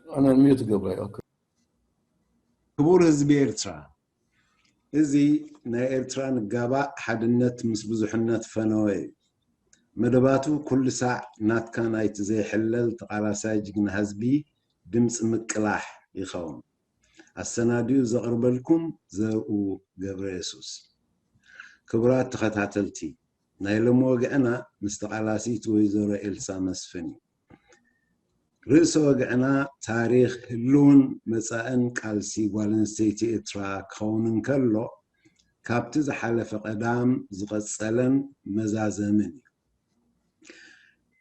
ኣነ ሚዩት ገብረ። ኦኬ። ክቡር ህዝቢ ኤርትራ፣ እዚ ናይ ኤርትራ ንጋባእ ሓድነት ምስ ብዙሕነት ፈነወ እዩ። መደባቱ ኩሉ ሳዕ ናትካ ናይቲ ዘይሕለል ተቓላሳይ ጅግና ህዝቢ ድምፂ ምቅላሕ ይኸውን። ኣሰናዲኡ ዘቕርበልኩም ዘርኡ ገብረ የሱስ። ክቡራት ተኸታተልቲ፣ ናይ ሎሚ ወግዕና ምስ ተቓላሲት ወይዘሮ ኤልሳ መስፍን እዩ። ርእሰ ወግዕና ታሪኽ ህልውን መጻእን ቃልሲ ጓል ኣንስተይቲ ኤርትራ ክኸውን እንከሎ፣ ካብቲ ዝሓለፈ ቀዳም ዝቐጸለን መዛዘምን እዩ።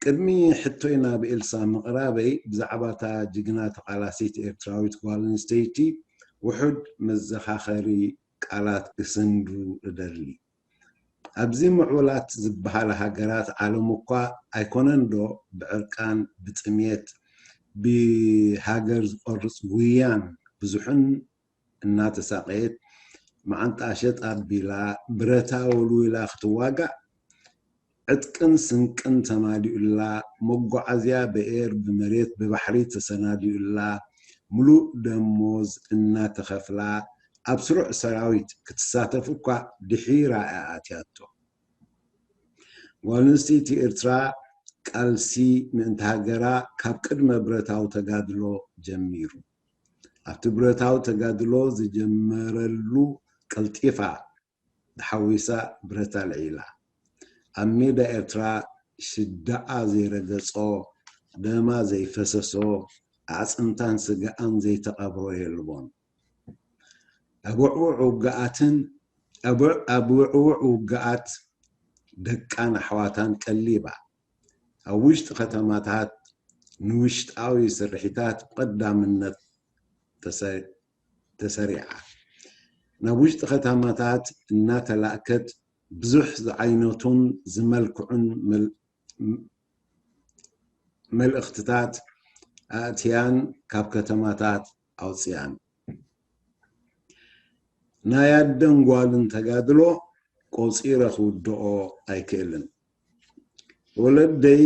ቅድሚ ሕቶይ ናብ ኤልሳ ምቕራበይ፣ ብዛዕባ እታ ጅግና ተቓላሲት ኤርትራዊት ጓል ኣንስተይቲ ውሑድ መዘኻኸሪ ቃላት ክስንዱ እደሊ። ኣብዚ ምዕቡላት ዝበሃላ ሃገራት ዓለም እኳ ኣይኮነን ዶ ብዕርቃን፣ ብጥሜት፣ ብሃገር ዝቆርጽ ጉያን ብዙሕን እናተሳቐየት፣ መዓንጣ ሸጥ ኣቢላ፣ ብረታ ወልዊላ ክትዋጋእ፣ ዕጥቅን ስንቅን ተማሊኡላ፣ መጓዓዝያ ብኤር፣ ብመሬት፣ ብባሕሪ ተሰናዲኡላ፣ ምሉእ ደሞዝ እናተኸፍላ፣ ኣብ ስሩዕ ሰራዊት ክትሳተፍ እኳ ድሒራ እያ ኣትያቶ። ጓል ኣንስተይቲ ኤርትራ ቃልሲ ምእንቲ ሃገራ ካብ ቅድመ ብረታዊ ተጋድሎ ጀሚሩ። ኣብቲ ብረታዊ ተጋድሎ ዝጀመረሉ ቀልጢፋ ተሓዊሳ ብረት ኣልዒላ። ኣብ ሜዳ ኤርትራ ሽዳኣ ዘይረገጾ፣ ደማ ዘይፈሰሶ፣ ኣዕጽምታን ስጋኣን ዘይተቐብሮ የልቦን። ኣብ ውዕውዕ ውግኣትን ኣብ ውዕ- ኣብ ውዕውዕ ውግኣት ደቃን ኣሕዋታን ቀሊባ፣ ኣብ ውሽጢ ከተማታት ንውሽጣዊ ስርሒታት ብቐዳምነት ተሰ- ተሰሪዓ። ናብ ውሽጢ ከተማታት እናተላእከት ብዙሕ ዝዓይነቱን ዝመልክዑን መል- መልእኽትታት ኣእትያን ካብ ከተማታት ኣውፅያን። ናይ ኣደን ጓልን ተጋድሎ ቆፂረ ክውድኦ ኣይክእልን። ወለደይ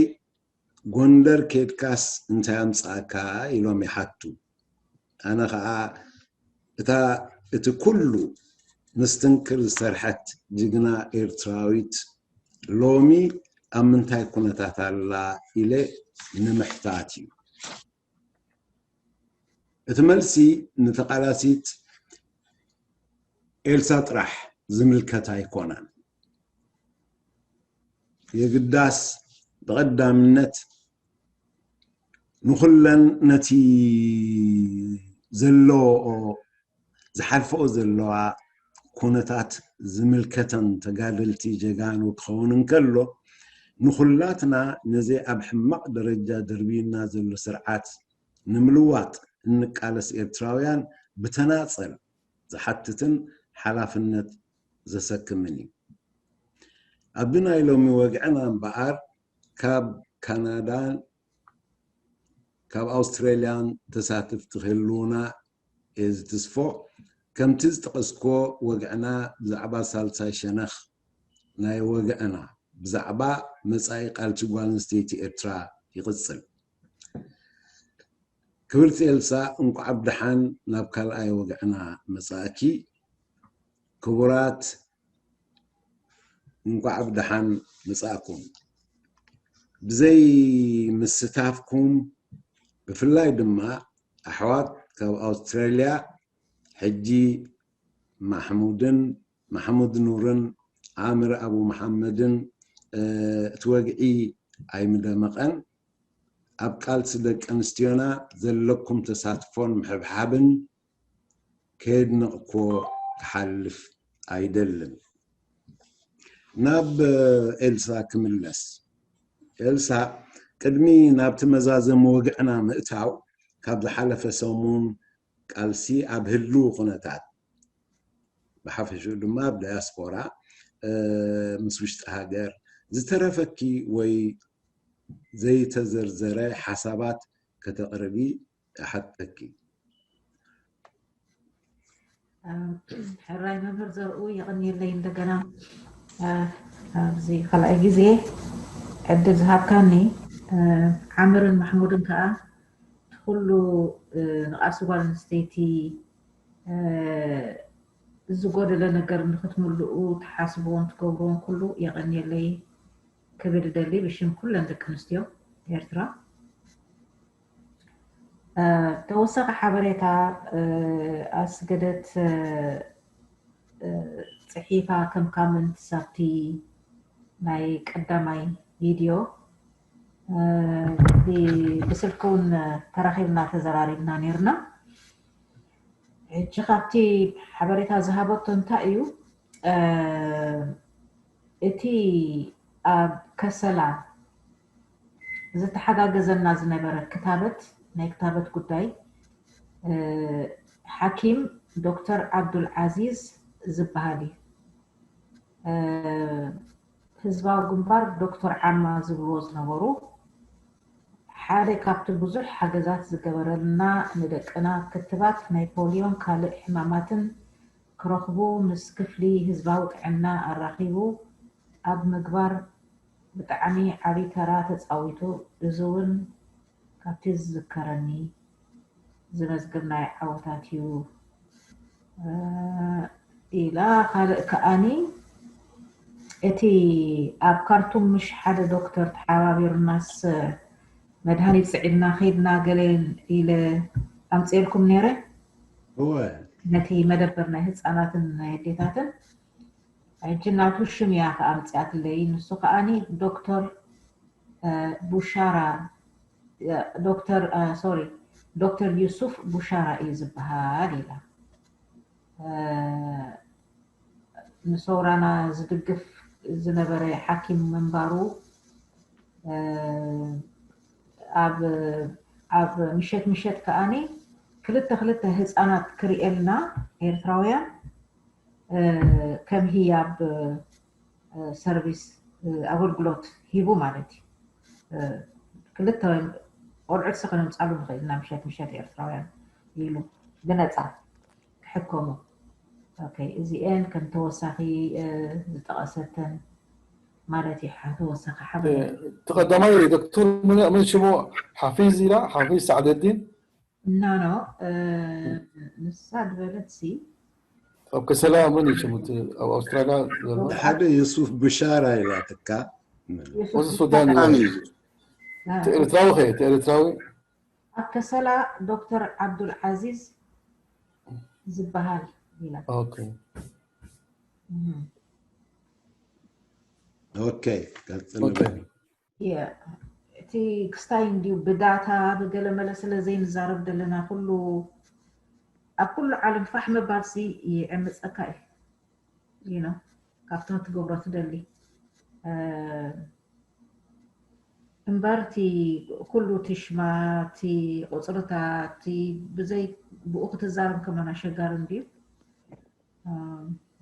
ጎንደር ኬድካስ እንታይ ኣምፃእካ ኢሎም ይሓቱ። ኣነ ከዓ እታ እቲ ኩሉ ምስትንክር ዝሰርሐት ጅግና ኤርትራዊት ሎሚ ኣብ ምንታይ ኩነታት ኣላ ኢለ ንምሕታት እዩ። እቲ መልሲ ንተቓላሲት ኤልሳ ጥራሕ ዝምልከት ኣይኮነን። የግዳስ ብቐዳምነት ንኹለን ነቲ ዘለዎኦ ዝሓልፈኦ ዘለዋ ኩነታት ዝምልከተን ተጋደልቲ ጀጋኑ ክኸውን እንከሎ፣ ንኹላትና ነዚ ኣብ ሕማቕ ደረጃ ደርብዩና ዘሎ ስርዓት ንምልዋጥ እንቃለስ ኤርትራውያን ብተናጸል ዝሓትትን ሓላፍነት ዘሰክምን እዩ። ኣብዚ ናይ ሎሚ ወግዕና እምበኣር ካብ ካናዳን ካብ ኣውስትራልያን ተሳተፍቲ ክህልዉና እየ ዝትስፎ። ከምቲ ዝጠቐስክዎ ወግዕና ብዛዕባ ሳልሳይ ሸነኽ ናይ ወግዕና ብዛዕባ መጻኢ ቃልሲ ጓል ኣንስተይቲ ኤርትራ ይቕጽል። ክብርቲ ኤልሳ እንቋዕ ብደሓን ናብ ካልኣይ ወግዕና መጻእኪ። ክቡራት እንቋዕ ብደሓን መጻእኩም። ብዘይ ምስታፍኩም ብፍላይ ድማ ኣሕዋት ካብ ኣውስትራልያ ሕጂ ማሕሙድን ማሕሙድ ኑርን ዓምር ኣቡ መሓመድን እቲ ወግዒ ኣይምደመቐን። ኣብ ቃልሲ ደቂ ኣንስትዮና ዘለኩም ተሳትፎን ምሕብሓብን ከየድነቕኩዎ ክሓልፍ ኣይደልን። ናብ ኤልሳ ክምለስ። ኤልሳ፣ ቅድሚ ናብቲ መዛዘሚ ወግዕና ምእታው፣ ካብ ዝሓለፈ ሰሙን ቃልሲ ኣብ ህልው ኩነታት፣ ብሓፈሽኡ ድማ ኣብ ዳያስፖራ፣ ምስ ውሽጢ ሃገር ዝተረፈኪ ወይ ዘይተዘርዘረ ሓሳባት ከተቕርቢ እሓተኪ። ሕራይ መምህር ዘርኡ፣ የቐንየለይ እንደገና ኣብዚ ካልኣይ ግዜ ዕድል ዝሃብካኒ። ዓምርን ማሕሙድን ከዓ እቲ ኩሉ ንቃልሲ ጓል ኣንስተይቲ ዝጎደለ ነገር ንክትምልኡ ትሓስብዎን ትገብርዎን ኩሉ የቐንየለይ ክብል እደሊ ብሽም ኩለን ደቂ ኣንስትዮ ኤርትራ። ተወሳኺ ሓበሬታ ኣስገደት ፅሒፋ ከም ካምንት ሳብቲ ናይ ቀዳማይ ቪድዮ ብስልኪ እውን ተራኺብና ተዘራሪብና ነርና። ሕጂ ካብቲ ሓበሬታ ዝሃበቶ እንታይ እዩ እቲ ኣብ ከሰላ ዝተሓጋገዘና ዝነበረ ክታበት ናይ ክታበት ጉዳይ ሓኪም ዶክተር ዓብዱል ዓዚዝ ዝበሃል እዩ። ህዝባዊ ግንባር ዶክተር ዓማ ዝብልዎ ዝነበሩ ሓደ ካብቲ ብዙሕ ሓገዛት ዝገበረልና ንደቅና ክትባት ናይ ፖሊዮን ካልእ ሕማማትን ክረኽቡ ምስ ክፍሊ ህዝባዊ ጥዕና ኣራኺቡ ኣብ ምግባር ብጣዕሚ ዓብዪ ተራ ተፃዊቱ። እዚ እውን ካብቲ ዝዝከረኒ ዝመዝግብ ናይ ዓወታት እዩ ኢላ። ካልእ ከኣኒ እቲ ኣብ ካርቱም ምሽ ሓደ ዶክተር ተሓባቢሩናስ መድሃኒት ፅዒድና ከይድና ገለ ኢለ ኣምፅኤልኩም ነይረ እወ ነቲ መደበር ናይ ህፃናትን ናይ ኣዴታትን። ሕጂ ናቱ ሽም እያ ከኣምፅኣትለይ። ንሱ ከኣኒ ዶክተር ቡሻራ ዶክተር ሶሪ ዶክተር ዩሱፍ ቡሻራ እዩ ዝበሃል ኢላ። ንሰውራና ዝድግፍ ዝነበረ ሓኪም ምንባሩ ኣብ ምሸት ምሸት ከኣኒ ክልተ ክልተ ህፃናት ክርእየልና ኤርትራውያን ከም ህያብ ሰርቪስ ኣገልግሎት ሂቡ ማለት እዩ። ክልተ ቆልዑት ሲ ከነምፃሉ ንኽእል ኢና ምሸት ምሸት ኤርትራውያን ኢሉ ብነፃ ክሕከሙ። እዚኤን ከም ተወሳኺ ዝጠቐሰተን ማለት እዩ። ተወሳኺ ሓበሬታ ተቐዳማይ ዶክተር መን ሽሙ ሓፊዝ ኢላ ሓፊዝ ሳዕደዲን ኖ ኖ ንሳ ዝበለት ሲ ኣብ ከሰላ መን እዩ ሽሙ እቲ ኣብ ኣውስትራልያ ዘሎ ሓደ የሱፍ ብሻራ ኢላትካ ወዚ ሱዳን ኣሚ ኤርትራዊ ኸ እቲ ኤርትራዊ ኣብ ከሰላ ዶክተር ዓብዱል ዓዚዝ ዝበሃል ኢላ። ኦኬ እም። ኦኬ ቀጽል በል የ- እቲ ክስታይ እንዲዩ ብዳታ ብገለ መለ ስለ ዘይንዛረብ ዘለና ኩሉ ኣብ ኩሉ ዓለም ፋሕ ምባል ሲ ይዕምፀካ እዩ you know ካብቶም ትገብሮ ትደሊ እ፣ እምበር እቲ ኩሉ እቲ ሽማ እቲ ቁፅርታት እቲ ብዘይ ብኡ ክትዛረብ ከማን ኣሸጋሪ እንድዩ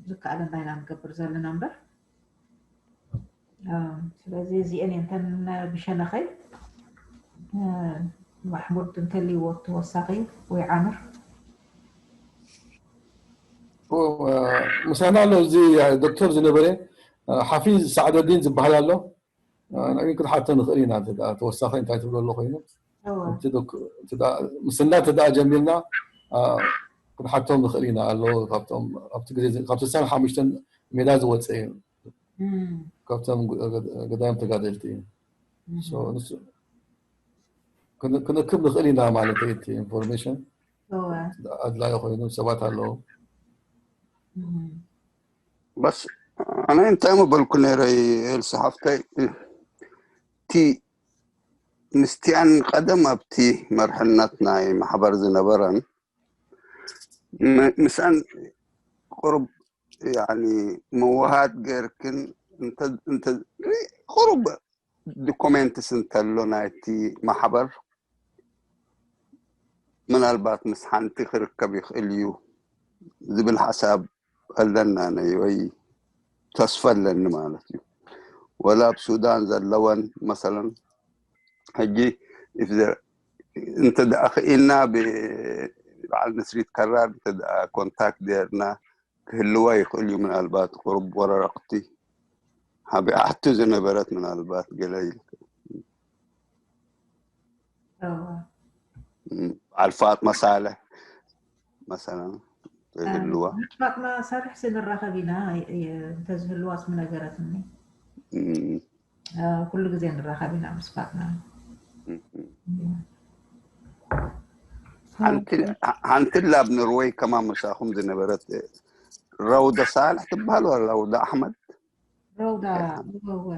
ዝከኣለና ኢና ንገብር ዘለና እምበር ስለዚ እዚአን እየን ተን ብሸነኸይ ማሕሙድ እንተልይዎ ተወሳኺ ወይ ዓምር ምሳና ኣሎ እዚ ዶክተር ዝነበረ ሓፊዝ ሳዕደዲን ዝበሃል ኣሎ ንዕኡ ክንሓቶ ንኽእል ኢና ተወሳኺ እንታይ ትብሎ ኣሎ ኮይኑ ምስና ተደኣ ጀሚርና ክንሓቶም ንኽእል ኢና ኣሎ ካብቶም ኣብቲ ግዜ ካብ ስሳን ሓሙሽተን ሜዳ ዝወፀ እዩ ካብቶም ገዳይም ተጋደልቲ እዩ ንሱ ክንክብ ንኽእል ኢና ማለት እቲ ኢንፎርሜሽን ኣድላይ ኮይኑ ሰባት ኣለዉ በስ ኣነ እንታይ ምበልኩ ነይረ ኤልሲ ሓፍተይ እቲ ምስቲኣን ቀደም ኣብቲ መርሕነት ናይ ማሕበር ዝነበረን ምስኣን ቁሩብ ምውሃድ ገርክን ቁሩብ ዶኮሜንትስ እንተሎ ናይቲ ማሕበር ምናልባት ምስ ሓንቲ ክርከብ ይኽእል እዩ ዝብል ሓሳብ ኣለና ነይ ወይ ተስፋ ኣለኒ ማለት እዩ ወላ ኣብ ሱዳን ዘለወን መሰለን ሕጂ እንተ ደኣ ክኢልና ብበዓል ንስሪት ከራር እንተ ደኣ ኮንታክት ጌርና ክህልዋ ይኽእል እዩ ምናልባት ቁሩብ ወረረቕቲ ሃቢዓቱ ዝነበረት ምናልባት ገለ ኢሉ ም፣ በዓል ፋጥማ ሳልሕ መሰለን ይህልዋ። ፋጥማ ሳልሕ ስንራኸብ ኢና። እንተዝህልዋስ ምነገረትኒ። ም፣ ኩሉ ግዜ ንራኸብ ኢና ምስ ፋጥማ። ም፣ ም። ሓንቲ፣ ሓንቲ ላ ኣብ ኖርወይ ከማን ምሳኹም ዝነበረት ረውዳ ሳልሕ ትበሃል፣ ረውዳ ኣሕመድ። ረውዳ እወ፣ እወ።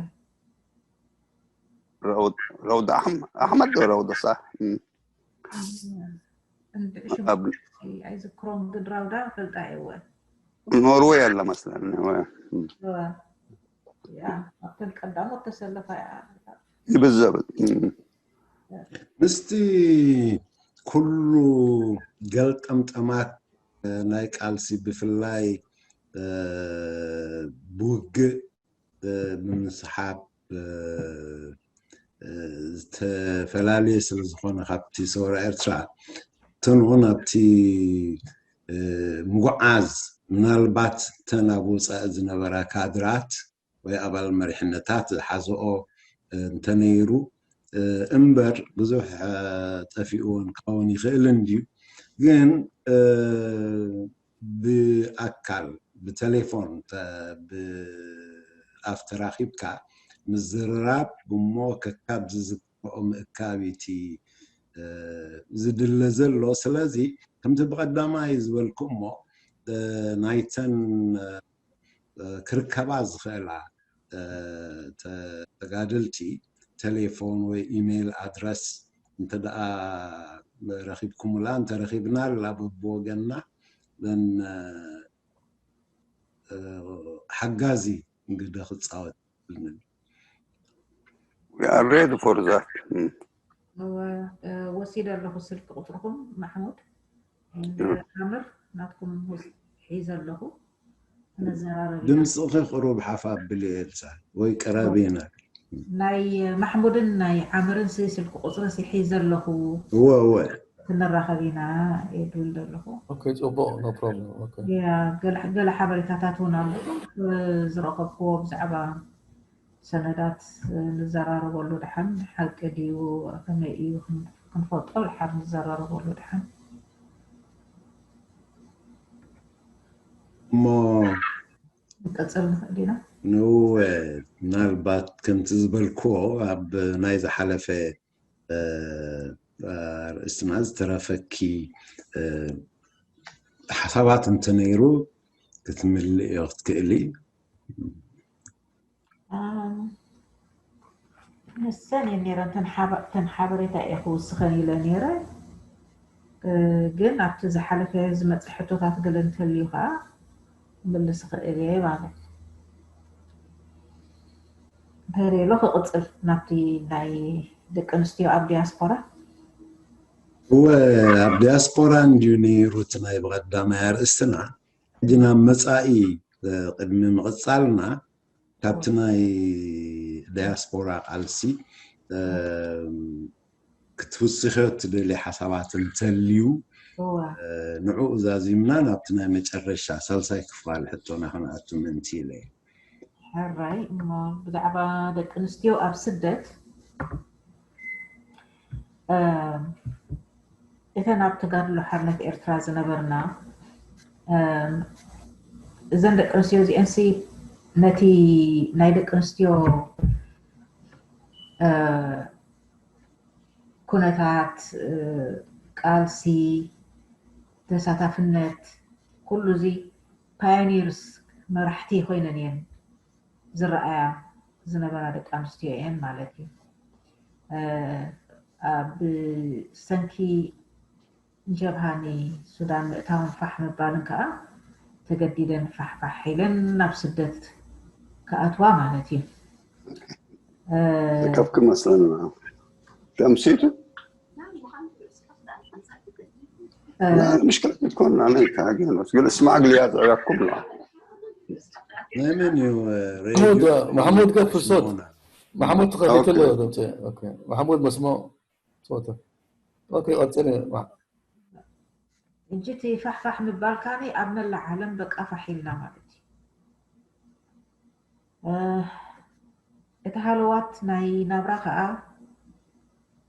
ረውድ-፣ ረውዳ ኣሕም-፣ ኣሕመድ ዶ ረውዳ ሳልሕ? ም። እንድዒ ሽሙ ኣብ ኣይዝክሮም፣ ግን ረውዳ ፈልጣ እየ። እወ። ኖርወይ ኣላ መስለኒ። እወ። ም። እወ። ያ፣ ኣብተን ቀዳሞት ተሰለፋ እያ። ይብዘብጥ። ም። ምስቲ ኩሉ ገልጠምጠማት ናይ ቃልሲ፣ ብፍላይ ብውግእ ብምስሓብ ዝተፈላለየ ስለ ዝኾነ ካብቲ ሰውራ ኤርትራ፣ እተንኡ ናብቲ ምጉዓዝ፣ ምናልባት እተን ኣብ ወፃኢ ዝነበራ ካድራት ወይ ኣባል መሪሕነታት ዝሓዝኦ እንተነይሩ እምበር፣ ብዙሕ ጠፊእዎን ክኸውን ይኽእል እንድዩ። ግን ብኣካል፣ ብቴሌፎን፣ ተ-፣ ብኣፍ ተራኺብካ ምዝርራብ እሞ ከካብ ዝዝክርኦ ምእካብ እቲ ዝድለ ዘሎ። ስለዚ ከምቲ ብቐዳማይ ዝበልኩ እሞ ናይተን ክርከባ ዝኽእላ ተጋደልቲ ቴሌፎን ወይ ኢሜይል ኣድረስ እንተ ደኣ ረኺብኩምላ፣ እንተረኺብናላ በብወገንና ን-፣ ሓጋዚ ግደ ክጻወት ይኽእል። We are ready for that. ም። እወ፣ እ፣ ወሲደ ኣለኹ ስልኪ ቁፅርኹም ማሕሙድ። And፣ እ፣ ዓምር ናትኩም ወስ-፣ ሒዘ ኣለኹ። ነዘራረብ ኢና። ድምፅኺ ቅሩብ ሓፍ ኣብሊ ኤልሳ፣ ወይ ቅረቢ ኢና። ናይ ማሕሙድን ናይ ዓምርን ሲ ስልኪ ቁፅሪ ሲ ሒዘ ኣለኹ። እወ፣ እወ። ክንራኸብ ኢና እየ ድብል ዘለኹ። ኦኬ፣ ፅቡቕ፣ no problem። ኦኬ። ያ፣ ገለ፣ ገለ ሓበሬታታት እውን ኣለኹ፣ እ፣ ዝረኸብክዎ ብዛዕባ ሰነዳት ንዘራረበሉ ድሓን ሓቂ ድዩ ከመይ እዩ ክን-፣ ክንፈልጦ ድሓን ንዘራረበሉ ድሓን እሞ ንቀፅል ንኽእል ኢና። ንው ምናልባት ከምቲ ዝበልክዎ ኣብ ናይ ዝሓለፈ፣ እ፣ ኣርእስትና ዝተረፈኪ፣ እ፣ ሓሳባት እንተነይሩ ክትምልእዮ ክትክእሊ። ኣም፣ ንሰን እየን ነይረን፣ እተን ሓበ-፣ እተን ሓበሬታ እየ ክውስኸን ኢለ ነይረ። እ፣ ግን ኣብቲ ዝሓለፈ ዝመፀ ሕቶታት ገለ እንተልዩ ከዓ ክምልስ እኽእል እየ ማለት እዩ። እንተደልየ ክቕፅል ናብቲ ናይ ደቂ ኣንስትዮ ኣብ ዲያስፖራ። እወ፣ ኣብ ዲያስፖራ እንድዩ ነይሩ እቲ ናይ ብቐዳማይ ኣርእስትና። ሕጂ ናብ መጻኢ፣ እ፣ ቅድሚ ምቕጻልና፣ ካብቲ ናይ ዲያስፖራ ቃልሲ፣ እ፣ ክትውስኽዮ እትደልዮ ሓሳባት እንተልዩ፣ እወ። እ፣ ንዕኡ ዛዚምና ናብቲ ናይ መጨረሻ ሳልሳይ ክፋል ሕቶና ክንኣቱ ምእንቲ ኢለ እየ። ሕራይ፣ እሞ ብዛዕባ ደቂ ኣንስትዮ ኣብ ስደት፣ እ፣ እተን ኣብ ተጋድሎ ሓርነት ኤርትራ ዝነበርና፣ እ፣ እዘን ደቂ ኣንስትዮ እዚአንሲ ነቲ ናይ ደቂ ኣንስትዮ፣ እ፣ ኩነታት፣ እ፣ ቃልሲ፣ ተሳታፍነት፣ ኩሉ እዚ ፓዮኒርስ፣ መራሕቲ ኮይነን እየን ዝረኣያ ዝነበራ ደቂ ኣንስትዮ እየን ማለት እዩ። እ፣ ኣብ ሰንኪ ጀብሃ ንሱዳን ምእታውን ፋሕ ምባልን ከዓ ተገዲደን ፋሕፋሕ ኢለን ናብ ስደት ክኣትዋ ማለት እዩ። እ፣ ከፍክ መስለና ተምሲቱ እ፣ ምሽክለት ትኮን ኣነ ካገን ግን እስማዕ ግልያት ዕያኩም ነው። ናይ መን እዩ? እ፣ ሬድዮ ማሕሙድ፣ ማሕሙድ ገፍ ሶት። ስሞና። ማሕሙድ ተኸፊቱ ኣሎ ኦኬ። ድምፂ። ኦኬ። ማሕሙድ መስሞ ሶት። ኦኬ፣ ቀፅል። ማ-፣ ሕጂ እቲ ፋሕፋሕ ምባል ካኒ ኣብ መላእ ዓለም በቃ ፋሕ ኢልና ማለት እዩ። እ፣ እቲ ሃለዋት ናይ ናብራ ከዓ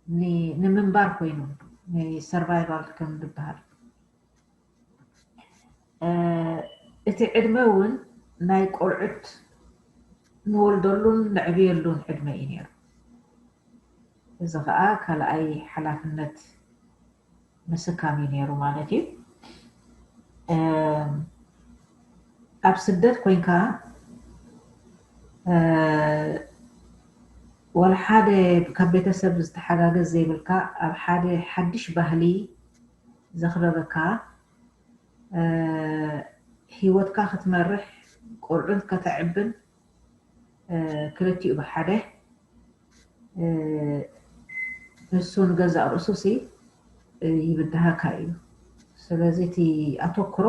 ን-፣ ንምንባር ኮይኑ፣ survival ከም ዝበሃል። እቲ ዕድመ እውን ናይ ቆልዑት ንወልደሉን ንዕብየሉን ዕድመ እዩ ነይሩ። እዚ ከዓ ካልኣይ ሓላፍነት ምስካም እዩ ነይሩ ማለት እዩ። ኣብ ስደት ኮይንካ ወላ ሓደ ካብ ቤተሰብ ዝተሓጋገዝ ዘይብልካ ኣብ ሓደ ሓድሽ ባህሊ ዘኽበበካ፣ ህይወትካ ክትመርሕ፣ ቆልዑን ከተዕብን፣ ክልቲኡ ብሓደ፣ ንሱ ንገዛእ ርእሱሲ ይብድሃካ እዩ። ስለዚ እቲ ኣተኩሮ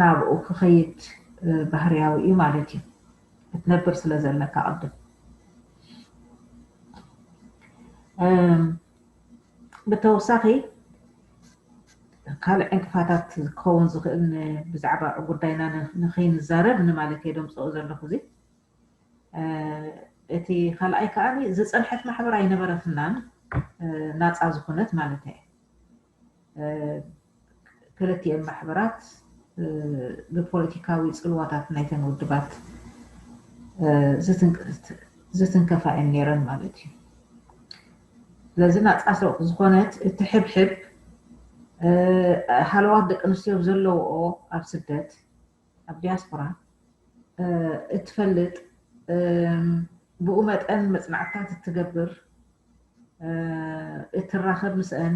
ናብኡ ክኸይድ ባህርያዊ እዩ ማለት እዩ። ክትነብር ስለ ዘለካ ቅድም ብተወሳኺ ካልእ ዕንቅፋታት ክኸውን ዝኽእል ብዛዕባ ጉዳይና ንኸይንዛረብ ንማለት እየ ደምፅኦ ዘለኹ። እዚ እቲ ካልኣይ ከዓ ዝፀንሐት ማሕበር ኣይነበረትናን፣ ናፃ ዝኾነት ማለት እየ። ክልቲኤን ማሕበራት ብፖለቲካዊ ፅልዋታት ናይተን ውድባት ዝትንከፋ እየን ነይረን ማለት እዩ። ስለዚ ናፃ ዝኾነት እትሕብሕብ ሃለዋት ደቂ ኣንስትዮ ዘለውኦ ኣብ ስደት ኣብ ዲያስፖራ እትፈልጥ፣ ብኡ መጠን መፅናዕትታት እትገብር፣ እትራኸብ ምስአን፣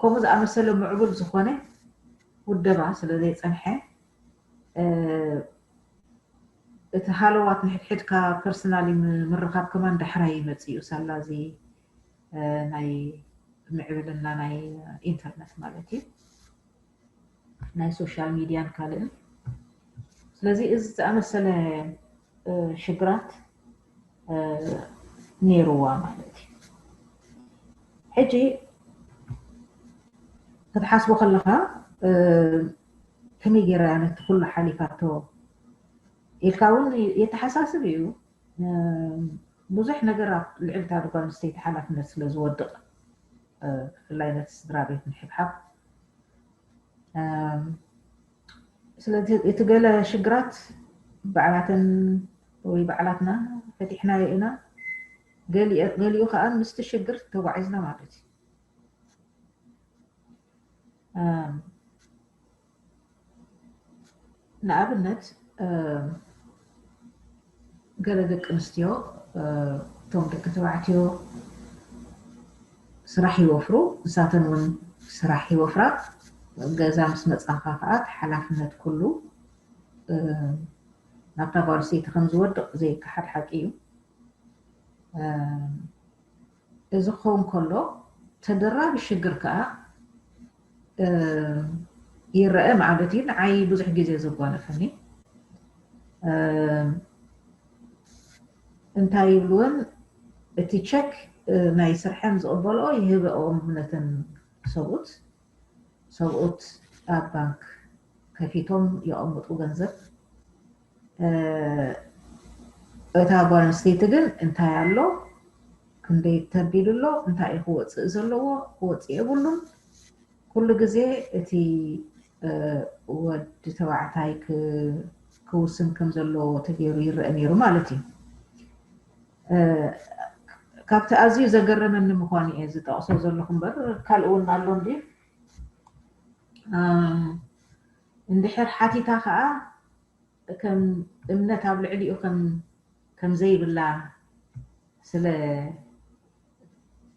ከምኡ ዝኣመሰለ ምዕቡል ዝኾነ ውደባ ስለ ዘይፀንሐ፣ እቲ ሃለዋት ንሕድሕድካ ፐርሰናሊ ምርኻብ ከማን ዳሕራይ ይመፅእ እዩ። ሳላ እዚ ናይ ምዕብልና ናይ ኢንተርነት ማለት እዩ፣ ናይ ሶሻል ሚድያን ካልእን። ስለዚ እዚ ዝኣመሰለ ሽግራት ነይርዋ ማለት እዩ። ሕጂ ክትሓስቦ ከለኻ ከመይ ገይራ ነቲ ኩሉ ሓሊፋቶ ኢልካ እውን የተሓሳስብ እዩ። ብዙሕ ነገር ኣብ ልዕሊ እታ ጓል ኣንስተይቲ ሓላፍነት ስለ ዝወድቕ፣ ብፍላይ ነቲ ስድራ ቤት ምሕብሓብ። ስለዚ እቲ ገለ ሽግራት ባዕላተን ወይ ባዕላትና ፈቲሕናዮ ኢና፣ ገሊኡ ከዓ ምስቲ ሽግር ተጓዒዝና ማለት እዩ። ንኣብነት ገለ ደቂ ኣንስትዮ፣ እቶም ደቂ ተባዕትዮ ስራሕ ይወፍሩ፣ ንሳተን እውን ስራሕ ይወፍራ። ገዛ ምስ መፃኻ ከዓ እቲ ሓላፍነት ኩሉ ናብታ ጓል ኣንስተይቲ ከም ዝወድቕ ዘይከሓድ ሓቂ እዩ። እዚ ክኸውን ከሎ ተደራቢ ሽግር ከዓ ይረአ ማለት እዩ። ንዓይ ብዙሕ ግዜ ዘጓነፈኒ እንታይ ይብልዎን እቲ ቸክ ናይ ስርሐን ዝቕበልኦ ይህበኦም ነተን ሰብኡት። ሰብኡት ኣብ ባንክ ከፊቶም የቐምጡ ገንዘብ። እታ ጓል ኣንስተይቲ ግን እንታይ ኣሎ፣ ክንደይ ተቢሉ ኣሎ፣ እንታይ እዩ ክወፅእ ዘለዎ፣ ክወፅእ የብሉን። ኩሉ ግዜ እቲ ወዲ ተባዕታይ ክውስን ከም ዘለዎ ተገይሩ ይረአ ነይሩ ማለት እዩ። ካብቲ ኣዝዩ ዘገረመኒ ምዃኑ እየ ዝጠቕሶ ዘለኹ እምበር ካልእ እውን ኣሎ እንድዩ። እንድሕር ሓቲታ ከዓ ከም እምነት ኣብ ልዕሊኡ ከም ዘይብላ ስለ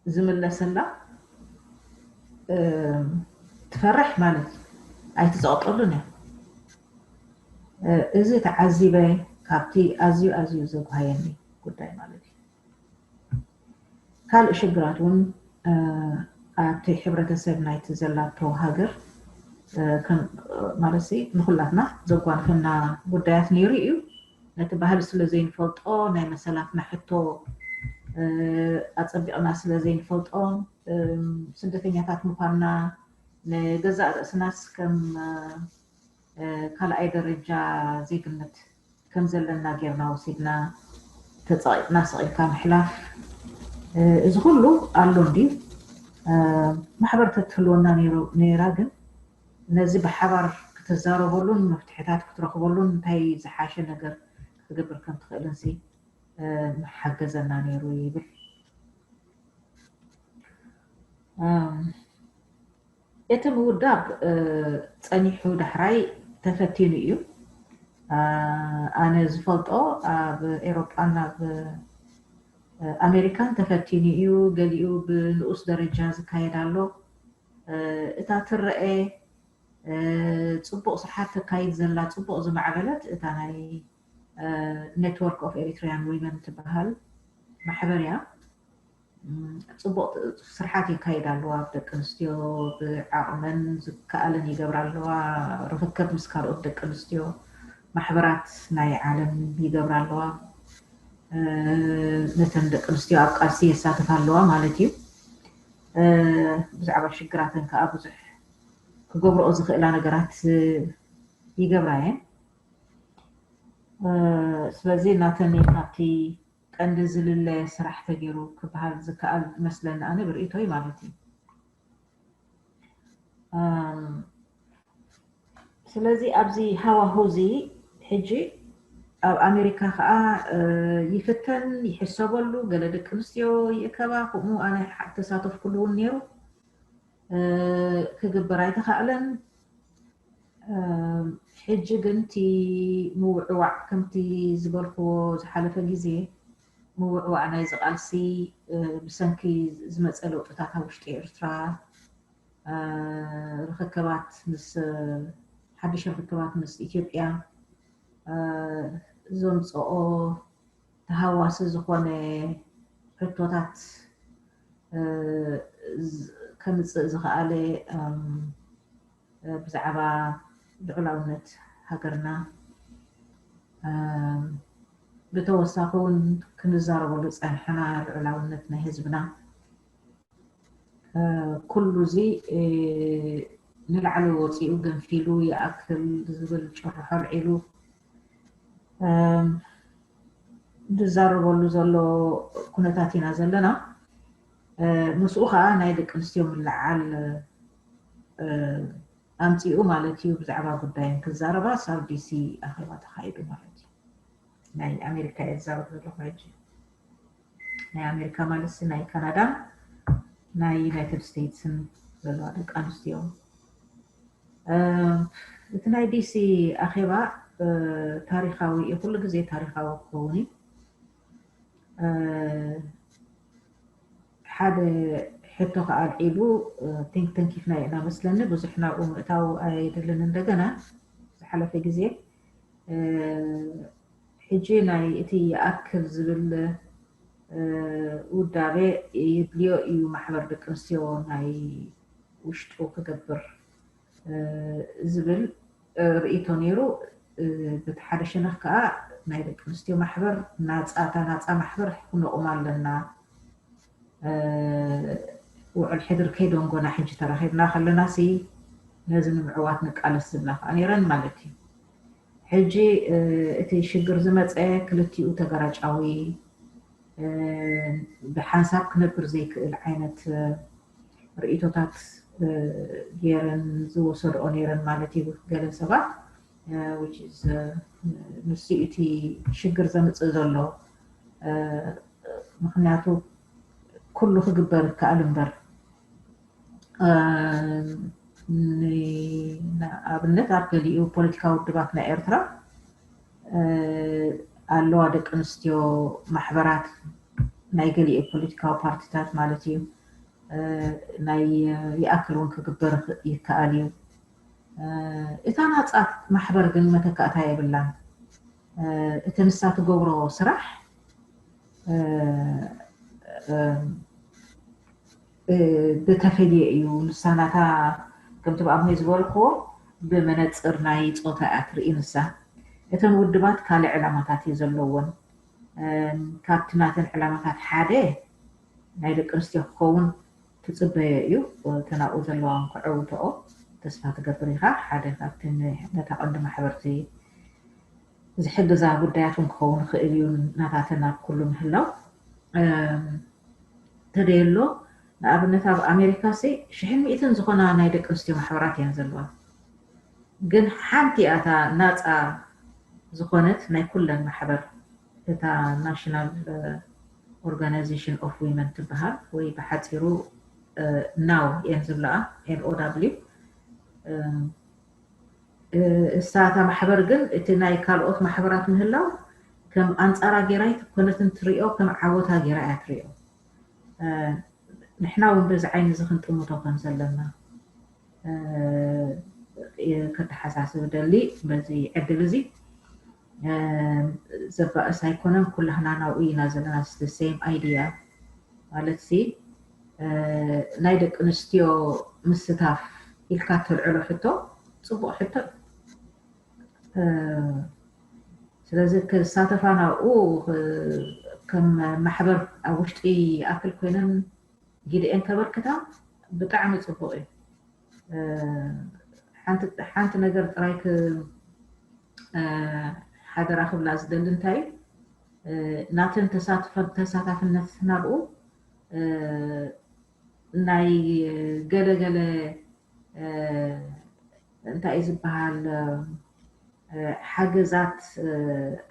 ዝምለሰላ ትፈርሕ ማለት ኣይትፀቕጠሉን እያ። እዚ ተዓዚበ ካብቲ ኣዝዩ ኣዝዩ ዘጉሃየኒ ጉዳይ ማለት እዩ። ካልእ ሽግራት እውን ኣብቲ ሕብረተሰብ ናይቲ ዘላቶ ሃገር ማለት ንኩላትና ዘጓንፈና ጉዳያት ነይሩ እዩ። ነቲ ባህሊ ስለ ዘይንፈልጦ፣ ናይ መሰላትና ሕቶ ኣፀቢቕና ስለ ዘይንፈልጦ፣ ስደተኛታት ምኳንና ንገዛእ ርእስናስ ከም ካልኣይ ደረጃ ዜግነት ከም ዘለና ጌርና ወሲድና ተፀቂጥና ስቂልካ ምሕላፍ እዚ ኩሉ ኣሎ እንዲ ማሕበር ተትህልወና ነይራ ግን ነዚ ብሓባር ክትዛረበሉን መፍትሕታት ክትረኽበሉን እንታይ ዝሓሸ ነገር ክትገብር ከም ትኽእልን ሲ ምሓገዘና ነይሩ ይብል። እቲ ምውዳብ ጸኒሑ ዳሕራይ ተፈቲኑ እዩ። ኣነ ዝፈልጦ ኣብ ኤሮጳን ኣብ ኣሜሪካን ተፈቲኑ እዩ። ገሊኡ ብንኡስ ደረጃ ዝካየድ ኣሎ። እታ ትረአ ጽቡቕ ስርሓት ተካይድ ዘላ ጽቡቕ ዝማዕበለት እታ ናይ Network of Eritrean Women ትበሃል ማሕበር እያ። ጽቡቕ ስርሓት የካይዳ ኣለዋ። ደቂ ኣንስትዮ ብዓቕመን ዝከኣለን ይገብራ ኣለዋ። ርኽከብ ምስ ካልኦት ደቂ ኣንስትዮ ማሕበራት ናይ ዓለም ይገብራ ኣለዋ። ነተን ደቂ ኣንስትዮ ኣብ ቃልሲ የሳትፋ ኣለዋ ማለት እዩ። ብዛዕባ ሽግራተን ከዓ ብዙሕ ክገብረኦ ዝኽእላ ነገራት ይገብራ እየን። ስለዚ ናተን ካብቲ ቀንዲ ዝልለ ስራሕ ተገይሩ ክበሃል ዝከኣል መስለኒ ኣነ ብርእይቶይ ማለት እዩ። ስለዚ ኣብዚ ሃዋሁ እዚ ሕጂ ኣብ ኣሜሪካ ከዓ ይፍተን ይሕሰበሉ፣ ገለ ደቂ ኣንስትዮ ይእከባ፣ ከምኡ ኣነ ተሳተፍኩሉ እውን ነይሩ። ክግበር ኣይተኻእለን። ሕጂ ግን እቲ ምውዕዋዕ ከምቲ ዝበልክዎ ዝሓለፈ ግዜ ምውዕዋዕ ናይዚ ቃልሲ ብሰንኪ ዝመፀ ለውጥታት ኣብ ውሽጢ ኤርትራ ርኽክባት ምስ ሓድሽ ርኽክባት ምስ ኢትዮጵያ ዘምፅኦ ተሃዋሲ ዝኾነ ሕቶታት ከምፅእ ዝኸኣለ ብዛዕባ ልዑላውነት ሃገርና ብተወሳኺ እውን ክንዛረበሉ ፀንሐና ልዑላውነት ናይ ህዝብና ኩሉ እዚ ንላዕሊ ወፂኡ ገንፊሉ ይኣክል ዝብል ጭርሖ ኣልዒሉ ዝዛረበሉ ዘሎ ኩነታት ኢና ዘለና። ምስኡ ከዓ ናይ ደቂ ኣንስትዮ ምልዓል ኣምፂኡ ማለት እዩ። ብዛዕባ ጉዳይን ክዛረባ ሳብ ዲሲ ኣኼባ ተኻይዱ ማለት እዩ። ናይ ኣሜሪካ እየ ዝዛረብ ዘለኹ ሕጂ። ናይ ኣሜሪካ ማለት ናይ ካናዳን ናይ ዩናይትድ ስቴትስን ዘለዋ ደቂ ኣንስትዮ። እቲ ናይ ዲሲ ኣኼባ ታሪካዊ እዩ፣ ኩሉ ግዜ ታሪካዊ ክኸውን እዩ። ሓደ ሕቶ ከዓ ኣልዒሉ ቲንክ ተንኪፍና ኢና መስለኒ፣ ብዙሕ ናብኡ ምእታው ኣይደልን። እንደገና ዝሓለፈ ግዜ ሕጂ ናይ እቲ ይኣክል ዝብል ውዳቤ ይድልዮ እዩ ማሕበር ደቂ ኣንስትዮ ናይ ውሽጡ ክገብር ዝብል ርእይቶ ነይሩ። በቲ ሓደ ሸነኽ ከዓ ናይ ደቂ ኣንስትዮ ማሕበር ናፃ እታ ናፃ ማሕበር ክነቑማ ኣለና። ውዕል ሕድር ከይደንጎና ሕጂ ተራኺብና ከለና ሲ ነዚ ንምዕዋት ንቃለስ ዝብላ ከዓ ነይረን ማለት እዩ። ሕጂ እቲ ሽግር ዝመፀ ክልቲኡ ተገራጫዊ ብሓንሳብ ክነብር ዘይክእል ዓይነት ርእይቶታት ገይረን ዝወሰድኦ ነይረን ማለት እዩ። ገለ ሰባት ንሱ እቲ ሽግር ዘምፅእ ዘሎ ምክንያቱ ኩሉ ክግበር ይከኣል እምበር ንኣብነት ኣብ ገሊኡ ፖለቲካዊ ውድባት ናይ ኤርትራ ኣለዋ ደቂ ኣንስትዮ ማሕበራት ናይ ገሊኡ ፖለቲካዊ ፓርቲታት ማለት እዩ ናይ ይኣክል እውን ክግበር ይከኣል እዩ። እታ ናፃ ማሕበር ግን መተካእታ የብላን። እቲ ንሳ ትገብሮ ስራሕ ብተፈልየ እዩ። ንሳ ናታ ከምቲ ብኣምሆይ ዝበልክዎ ብመነፅር ናይ ፆታ እያ ትርኢ ንሳ። እተን ውድባት ካልእ ዕላማታት እዩ ዘለወን። ካብቲ ናተን ዕላማታት ሓደ ናይ ደቂ ኣንስትዮ ክኸውን ትፅበዮ እዩ። ተናብኡ ዘለዋ ከዕውተኦ ተስፋ ትገብር ኢኻ። ሓደ ካብቲ ነታ ቀንዲ ማሕበርቲ ዝሕግዛ ጉዳያት እውን ክኸውን ይኽእል እዩ ናታተን ኣብ ኩሉ ምህላው። ተደየሎ። ንኣብነት ኣብ ኣሜሪካ ሲ ሽሕን ሚእትን ዝኾና ናይ ደቂ ኣንስትዮ ማሕበራት እየን ዘለዋ። ግን ሓንቲ እያ እታ ናፃ ዝኾነት ናይ ኩለን ማሕበር፣ እታ National Organization of Women ትበሃል፣ ወይ ብሓፂሩ ናው እየን ዝብለኣ፣ ኤን ኦ ዳብሊው። እሳ እታ ማሕበር ግን እቲ ናይ ካልኦት ማሕበራት ምህላው ከም ኣንፃራ ገይራ ኣይትኮነትን ትሪኦ፣ ከም ዓወታ ገይራ እያ ትሪኦ። ንሕና እውን በዚ ዓይኒ እዚ ክንጥምቶ ከም ዘለና ከተሓሳስብ ደሊ። በዚ ዕድል እዚ ዘባእስ ኣይኮነን፣ ኩላህና ናብኡ ኢና ዘለና። ስም ኣይድያ ማለት ሲ ናይ ደቂ ኣንስትዮ ምስታፍ ኢልካ ተልዕሎ ሕቶ ፅቡቅ ሕቶ። ስለዚ ክሳተፋ ናብኡ ከም ማሕበር ኣብ ውሽጢ ኣክል ኮይነን ጊደኤን ከበርክታ ብጣዕሚ ፅቡቅ እዩ። ሓንቲ ነገር ጥራይ ሓደራ ክብላ ዝደሊ እንታይ እዩ፣ ናተን ተሳታፍነት ናብኡ ናይ ገለገለ እንታይ እዩ ዝበሃል ሓገዛት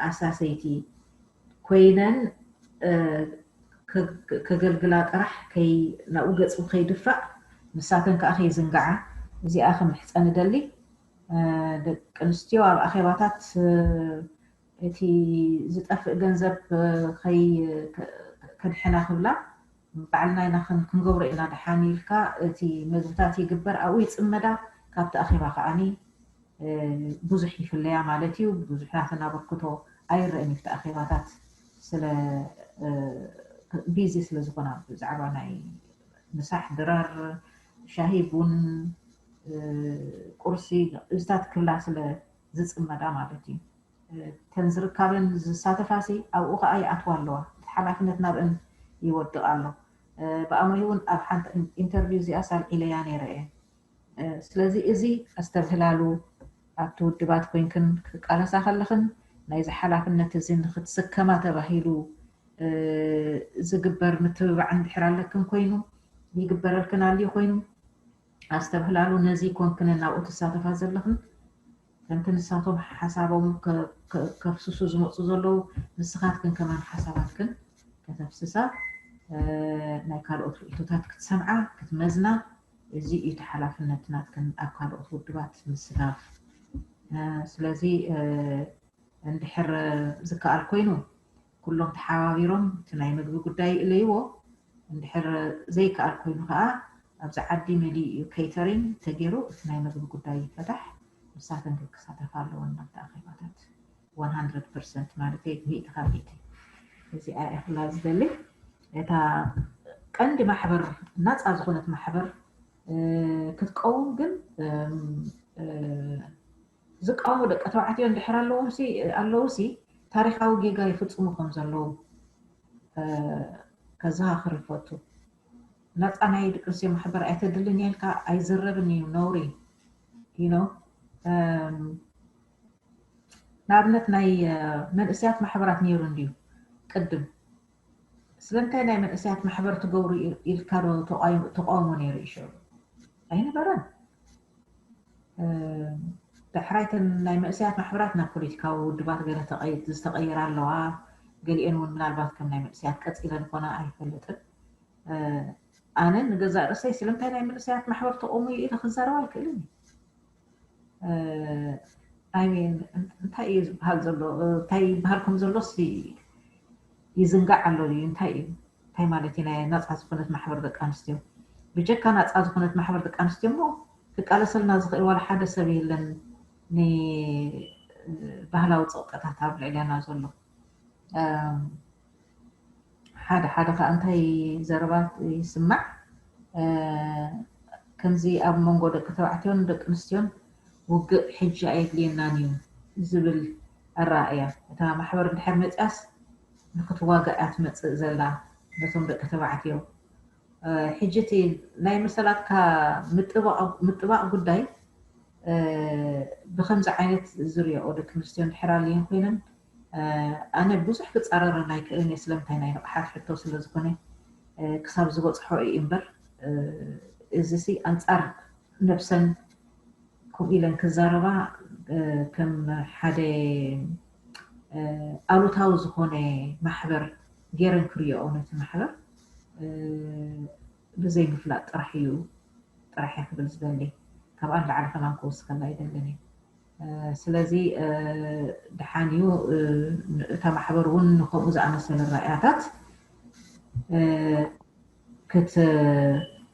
ኣሳሰይቲ ኮይነን ከገልግላ ጥራሕ ናብኡ ገፁ ከይድፋእ፣ ንሳተን ከዓ ከይዝንጋዓ እዚኣ ክምሕፀን እደሊ። ደቂ ኣንስትዮ ኣብ ኣኼባታት እቲ ዝጠፍእ ገንዘብ ከድሕና ክብላ፣ ባዕልና ኢና ክንገብሮ ኢና ደሓን ኢልካ፣ እቲ መግብታት ይግበር ኣብኡ ይፅመዳ። ካብቲ ኣኼባ ከዓኒ ብዙሕ ይፍለያ ማለት እዩ። ብዙሕ ናተን ኣበርክቶ ኣይረእን እዩ። እቲ ኣኼባታት ስለ ቢዚ ስለ ዝኾና ብዛዕባ ናይ ምሳሕ ድራር፣ ሻሂ ቡን፣ ቁርሲ፣ እዚታት ክብላ ስለ ዝፅመዳ ማለት እዩ። እተን ዝርካበን ዝሳተፋሲ ኣብኡ ከዓ ይኣትዋ ኣለዋ። እቲ ሓላፍነት ናብእን ይወድቕ ኣሎ። ብኣመይ እውን ኣብ ሓንቲ ኢንተርቪው እዚኣ ሳልዒለያ ነይረ እየ። ስለዚ እዚ ኣስተብህላሉ፣ ኣብቲ ውድባት ኮይንክን ክቃለሳ ከለኽን ናይዚ ሓላፍነት እዚ ንክትስከማ ተባሂሉ ዝግበር ምትብባዕ እንድሕር ኣለክን ኮይኑ፣ ይግበረልክን ኣልዩ ኮይኑ ኣስተብህላሉ። ነዚ ኮንክን ናብኡ ትሳተፋ ዘለኽን ከምቲ ንሳቶም ሓሳቦም ከፍስሱ ዝመፁ ዘለዉ፣ ንስኻትክን ከማን ሓሳባትክን ከተፍስሳ፣ ናይ ካልኦት ርእቶታት ክትሰምዓ ክትመዝና፣ እዚ እዩ እቲ ሓላፍነት ናትክን ኣብ ካልኦት ውድባት ምስታፍ። ስለዚ እንድሕር ዝከኣል ኮይኑ ኩሎም ተሓባቢሮም እቲ ናይ ምግቢ ጉዳይ ይእለይዎ። እንድሕር ዘይከኣል ኮይኑ ከዓ ኣብዚ ዓዲ መሊኡ እዩ ኬተሪንግ ተገይሩ እቲ ናይ ምግቢ ጉዳይ ይፈታሕ። ንሳተን ግን ክሳተፋ ኣለወን ናብቲ ኣኼባታት። ፐርሰንት ማለት እዩ፣ ሚእቲ ካብ ሚእቲ። እዚኣ እያ ክላ ዝደሊ። እታ ቀንዲ ማሕበር ናፃ ዝኾነት ማሕበር ክትቀውም ግን ዝቃወሙ ደቂ ተባዕትዮ እንድሕር ኣለዎም ሲ ኣለዉ ሲ ታሪኻዊ ጌጋ ይፍፅሙ ከም ዘለዉ ከዘኻኽር ይፈቱ። ናፃ ናይ ደቂ ኣንስትዮ ማሕበር ኣይተድልን እያ ኢልካ ኣይዝረብን እዩ፣ ነውሪ እዩ። ንኣብነት ናይ መንእሰያት ማሕበራት ነይሩ እንድዩ ቅድም። ስለምንታይ ናይ መንእሰያት ማሕበር ትገብሩ ኢልካ ዶ ተቃውሞ ነይሩ እዩ ሽዑ? ኣይነበረን። ዳሕራይተን ናይ መንእሰያት ማሕበራት ናብ ፖለቲካዊ ውድባት ገለ ዝተቀይራ ኣለዋ። ገሊኤን እውን ምናልባት ከም ናይ መንእሰያት ቀፂለን ኮና ኣይፈልጥን። ኣነ ንገዛእ ርእሰይ ስለምንታይ ናይ መንእሰያት ማሕበር ተቆሙ እዩ ኢለ ክዛረብ ኣይክእልን። ኣይሜን እንታይ እዩ ዝበሃል ዘሎ? እንታይ ይበሃል ከም ዘሎ ይዝንጋዕ ኣሎ እዩ። እንታይ እዩ እንታይ ማለት እዩ ናይ ናፃ ዝኾነት ማሕበር ደቂ ኣንስትዮ? ብጀካ ናፃ ዝኾነት ማሕበር ደቂ ኣንስትዮ እሞ ክቃለሰልና ዝኽእል ዋላ ሓደ ሰብ የለን። ንባህላዊ ፀቕጠታት ኣብ ልዕለና ዘሎ ሓደ ሓደ ከዓ እንታይ ዘረባ ይስማዕ፣ ከምዚ ኣብ መንጎ ደቂ ተባዕትዮን ደቂ ኣንስትዮን ውግእ ሕጂ ኣየድልየናን እዩ ዝብል ኣረኣእያ። እታ ማሕበር እንድሕር መፅያስ ንክትዋጋእ እያ ትመፅእ ዘላ ነቶም ደቂ ተባዕትዮ። ሕጂ እቲ ናይ መሰላትካ ምጥባቕ ጉዳይ ብከምዚ ዓይነት ዝሪኦ ደቂ ኣንስትዮ እንድሕር ኣልየን ኮይነን ኣነ ብዙሕ ክፃረረን ኣይክእልን እየ። ስለምንታይ ናይ ንቕሓት ሕቶ ስለ ዝኾነ ክሳብ ዝበፅሖ እዩ እምበር፣ እዚ ሲ ኣንፃር ነብሰን ከምኡ ኢለን ክዛረባ ከም ሓደ ኣሉታዊ ዝኾነ ማሕበር ገይረን ክሪኦ ነቲ ማሕበር ብዘይ ምፍላጥ ጥራሕ እዩ ጥራሕ እየ ክብል ዝደሊ። ካብኣ ንላዕሊ ከማን ክወስከላ ኣይደልን እየ። ስለዚ ድሓን እዩ እታ ማሕበር እውን ንከምኡ ዝኣመሰለ ራእያታት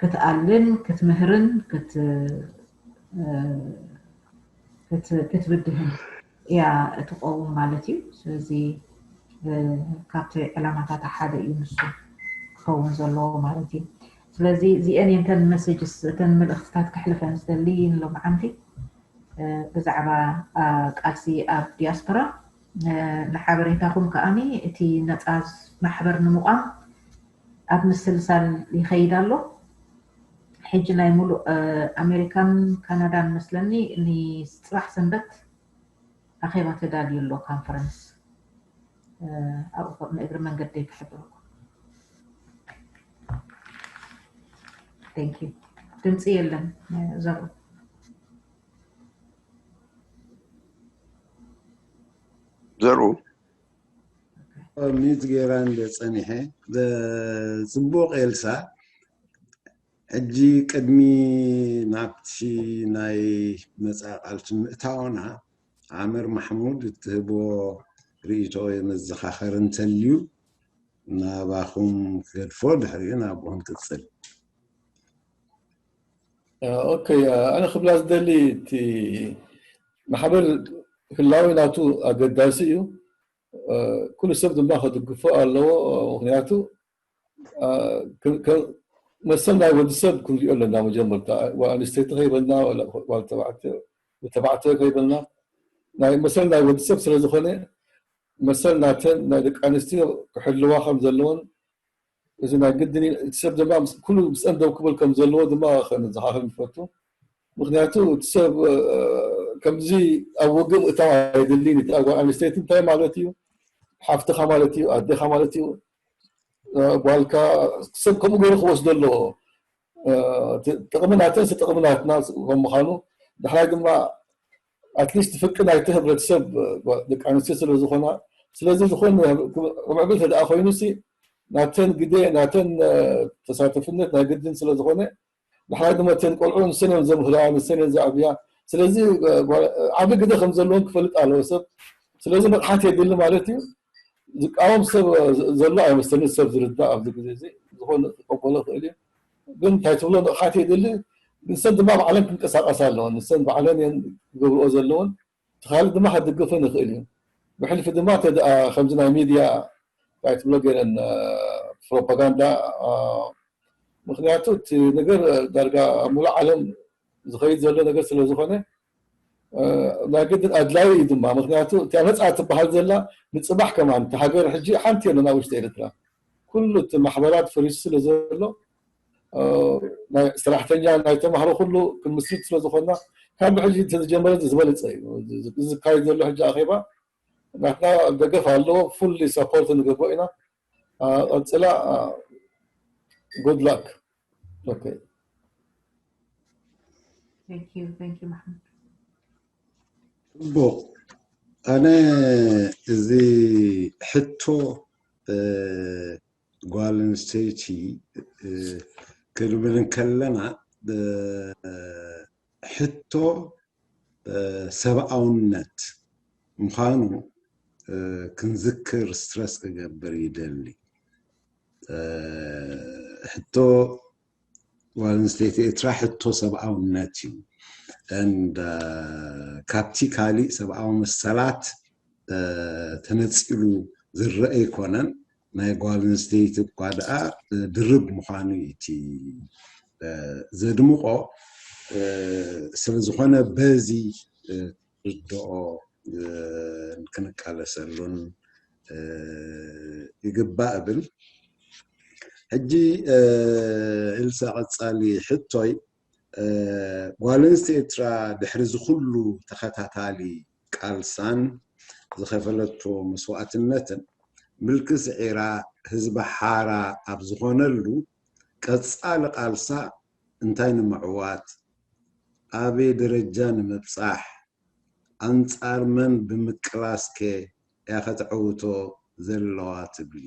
ክትኣልን ክትምህርን ክትብድህን እያ እትኸውን ማለት እዩ። ስለዚ ካብቲ ዕላማታት ሓደ እዩ ንሱ ክኸውን ዘለዎ ማለት እዩ። ስለዚ እዚአን እየን እተን መሰጅስ እተን መልእኽትታት ከሕልፈን ዝደሊ ንሎምዓንቲ ብዛዕባ ቃልሲ ኣብ ዲያስፖራ ንሓበሬታኹም ከኣኒ እቲ ነፃ ማሕበር ንምቋም ኣብ ምስልሳል ይኸይድ ኣሎ። ሕጂ ናይ ሙሉእ ኣሜሪካን ካናዳን መስለኒ ንፅባሕ ሰንበት ኣኼባ ተዳልዩ ኣሎ ካንፈረንስ። ኣብኡ ንእግሪ መንገደይ ክሕብረኩም። ድምፂ የለን ዘሩ ዘሩ ሚት ገይራ እንደ ፀኒሐ ፅቡቅ ኤልሳ። ሕጂ ቅድሚ ናብቲ ናይ መፃኢ ቃልሲ ምእታውና ዓምር ማሕሙድ እትህቦ ርእይቶ የመዘኻኸር እንተልዩ ናባኹም ክገድፎ ድሕሪኡ ናብኡ ክንቅፅል። ኦኬ፣ ኣነ ክብላ ዝደሊ እቲ ማሕበር ህላዊ ናቱ ኣገዳሲ እዩ። ኩሉ ሰብ ድማ ከድግፎ ኣለዎ። ምክንያቱ መሰል ናይ ወዲ ሰብ ክንሪኦ ኣለና። መጀመርታ ጓል ኣንስተይቲ ከይበልና ተባዕትዮ ከይበልና ናይ መሰል ናይ ወዲ ሰብ ስለዝኮነ መሰል ናተን ናይ ደቂ ኣንስትዮ ክሕልዋ ከም ዘለዎን እዚ ናይ ግድን እቲ ሰብ ድማ ኩሉ ምስአን ደው ክብል ከም ዘለዎ ድማ ከነዘኻኽር ንፈቱ። ምክንያቱ እቲ ሰብ ከምዚ ኣብ ውግእ ምእታው ኣይድልን። እቲ ጓል ኣንስተይቲ እንታይ ማለት እዩ? ሓፍትኻ ማለት እዩ፣ ኣዴኻ ማለት እዩ። ጓልካ ሰብ ከምኡ ገይሩ ክወስዶ ኣለዎ። ጥቕሚ ናተን ጥቕሚ ናትና ከም ምዃኑ ዳሕራይ ድማ ኣትሊስት ፍቂ ናይቲ ህብረተሰብ ደቂ ኣንስትዮ ስለ ዝኾና ስለዚ ዝኾነ ምዕብል ተደኣ ኮይኑ ሲ ናተን ግደ ናተን ተሳተፍነት ናይ ግድን ስለ ዝኾነ ዳሕራይ ድማ እተን ቆልዑ ንሰን እዮም ዘምህራ ንሰን እዮም ዘዕብያ ስለዚ ዓቢ ግደ ከም ዘለዎም ክፈልጥ ኣለዎ ሰብ ስለዚ ንቕሓት የድሊ ማለት እዩ ዝቃወም ሰብ ዘሎ ኣይመስለኒ ሰብ ዝርዳእ ኣብዚ ግዜ እዚ ዝኾነ ክቀበሎ ክእል እዩ ግን እንታይ ትብሎ ንቕሓት የድሊ ንሰን ድማ ባዕለን ክንቀሳቀሳ ኣለወን ንሰን ባዕለን እየን ክገብርኦ ዘለውን እቲ ካልእ ድማ ከድግፍን ይኽእል እዩ ብሕልፊ ድማ ተደኣ ከምዚ ናይ ሚድያ እንታይ ትብሎ ገይረን ፕሮፓጋንዳ ምክንያቱ እቲ ነገር ዳርጋ ኣብ ሙሉእ ዓለም ዝኸይድ ዘሎ ነገር ስለ ዝኾነ ናይ ግድን ኣድላዩ እዩ ድማ ምክንያቱ እቲኣ ነፃ ትበሃል ዘላ ንፅባሕ ከማን እቲ ሃገር ሕጂ ሓንቲ ኣለና ውሽጢ ኤርትራ ኩሉ እቲ ማሕበራት ፈሪሱ ስለ ዘሎ ናይ ሰራሕተኛ ናይ ተማሃሮ ኩሉ ክንምስርት ስለ ዝኾንና ካብ ሕጂ ተዝጀመረ ዝበለፀ እዩ እዚ ዝካየድ ዘሎ ሕጂ ኣኼባ ናትና ደገፍ ኣለዎ fully support ንገብሮ ኢና ቀፅላ good luck okay Thank you, thank you, Mahmoud. ፅቡቕ ኣነ እዚ ሕቶ ጓል ኣንስተይቲ ክንብል እንከለና ሕቶ ሰብኣውነት ምዃኑ ክንዝክር ስትረስ ክገብር ይደሊ ሕቶ ጓል ኣንስተይቲ ኤርትራ ሕቶ ሰብኣውነት እዩ and ካብቲ ካሊእ ሰብኣዊ መሰላት ተነፂሉ ዝረአ ኣይኮነን ናይ ጓል ኣንስተይቲ እኳ ደኣ ድርብ ምዃኑ እዩ እቲ ዘድምቆ ስለዝኾነ በዚ ርድኦ ክንቃለሰሉን ይግባእ እብል ሕጂ ኤልሳ ቀፃሊ ሕቶይ ጓል ኣንስቲ ኤርትራ ድሕሪ ዝኩሉ ተኸታታሊ ቃልሳን ዝኸፈለቶ መስዋእትነትን ምልኪ ስዒራ ህዝቢ ሓራ ኣብ ዝኾነሉ ቀጻሊ ቃልሳ እንታይ ንምዕዋት፣ ኣበይ ደረጃ ንምብጻሕ፣ ኣንጻር መን ብምቅላስከ እያ ከተዕውቶ ዘለዋ ትብሊ?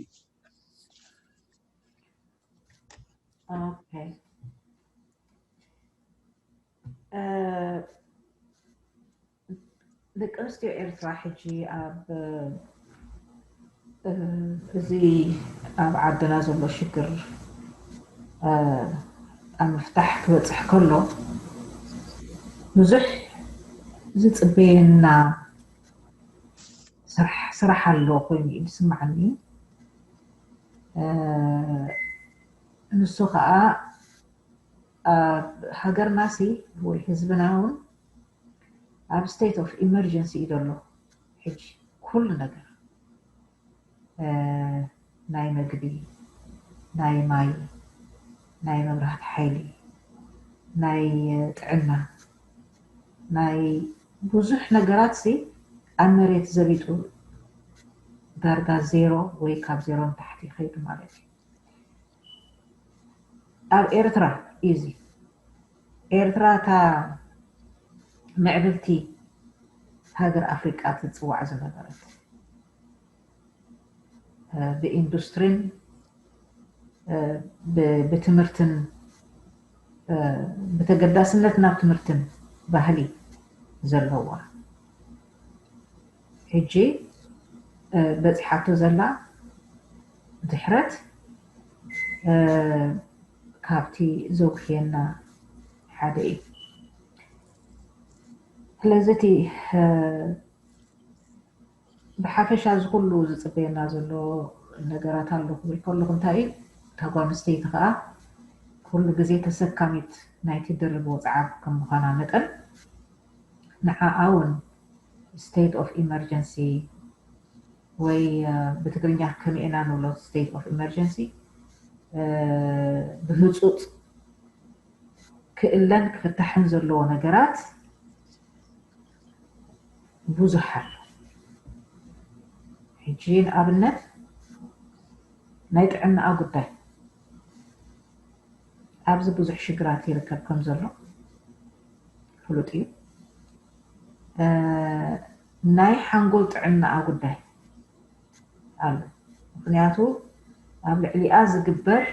ኦኬ። ደቂ ኣንስትዮ ኤርትራ ሕጂ ኣብ እዚ ኣብ ዓድና ዘሎ ሽግር ኣብ ምፍታሕ ክበፅሕ ከሎ ብዙሕ ዝፅበየና ስራሕ ኣሎ ኮይኑ እዩ ዝስማዓኒ። ንሱ ከዓ ኣብ ሃገርናሲ ወይ ህዝብና እውን ኣብ state of emergency እዩ ዘሎ። ሕጂ ኩሉ ነገር ናይ መግቢ፣ ናይ ማይ፣ ናይ መብራህቲ ሓይሊ፣ ናይ ጥዕና፣ ናይ ብዙሕ ነገራት ሲ ኣብ መሬት ዘቢጡ ዳርጋ ዜሮ ወይ ካብ ዜሮ ንታሕቲ ይኸይዱ ማለት እዩ። ኣብ ኤርትራ እዩ እዚ። ኤርትራ እታ ምዕብልቲ ሃገር ኣፍሪቃ ትጽዋዕ ዝነበረት ብኢንዱስትሪን ብትምህርትን ብተገዳስነት ናብ ትምህርትን ባህሊ ዘለዋ ሕጂ በፂሓቶ ዘላ ድሕረት ካብቲ ዘጉህየና ሓደ እዩ። ስለዚ እቲ ብሓፈሻ እዚ ኩሉ ዝፅበየና ዘሎ ነገራት ኣሎ ክብል ከለኹ እንታይ እዩ፣ እታ ጓል ኣንስተይቲ ከዓ ኩሉ ግዜ ተሰካሚት ናይቲ ድርብ ወፅዓ ከም ምዃና መጠን ንዓኣ እውን state of emergency ወይ ብትግርኛ ከመይ ኢና ንብሎ state of emergency ብህፁፅ ክእለን ክፍታሕን ዘለዎ ነገራት ብዙሕ ኣሎ። ሕጂ ንኣብነት ናይ ጥዕናኣ ጉዳይ ኣብዚ ብዙሕ ሽግራት ይርከብ ከም ዘሎ ፍሉጥ እዩ። ናይ ሓንጎል ጥዕናኣ ጉዳይ ኣሎ። ምክንያቱ ኣብ ልዕሊኣ ዝግበር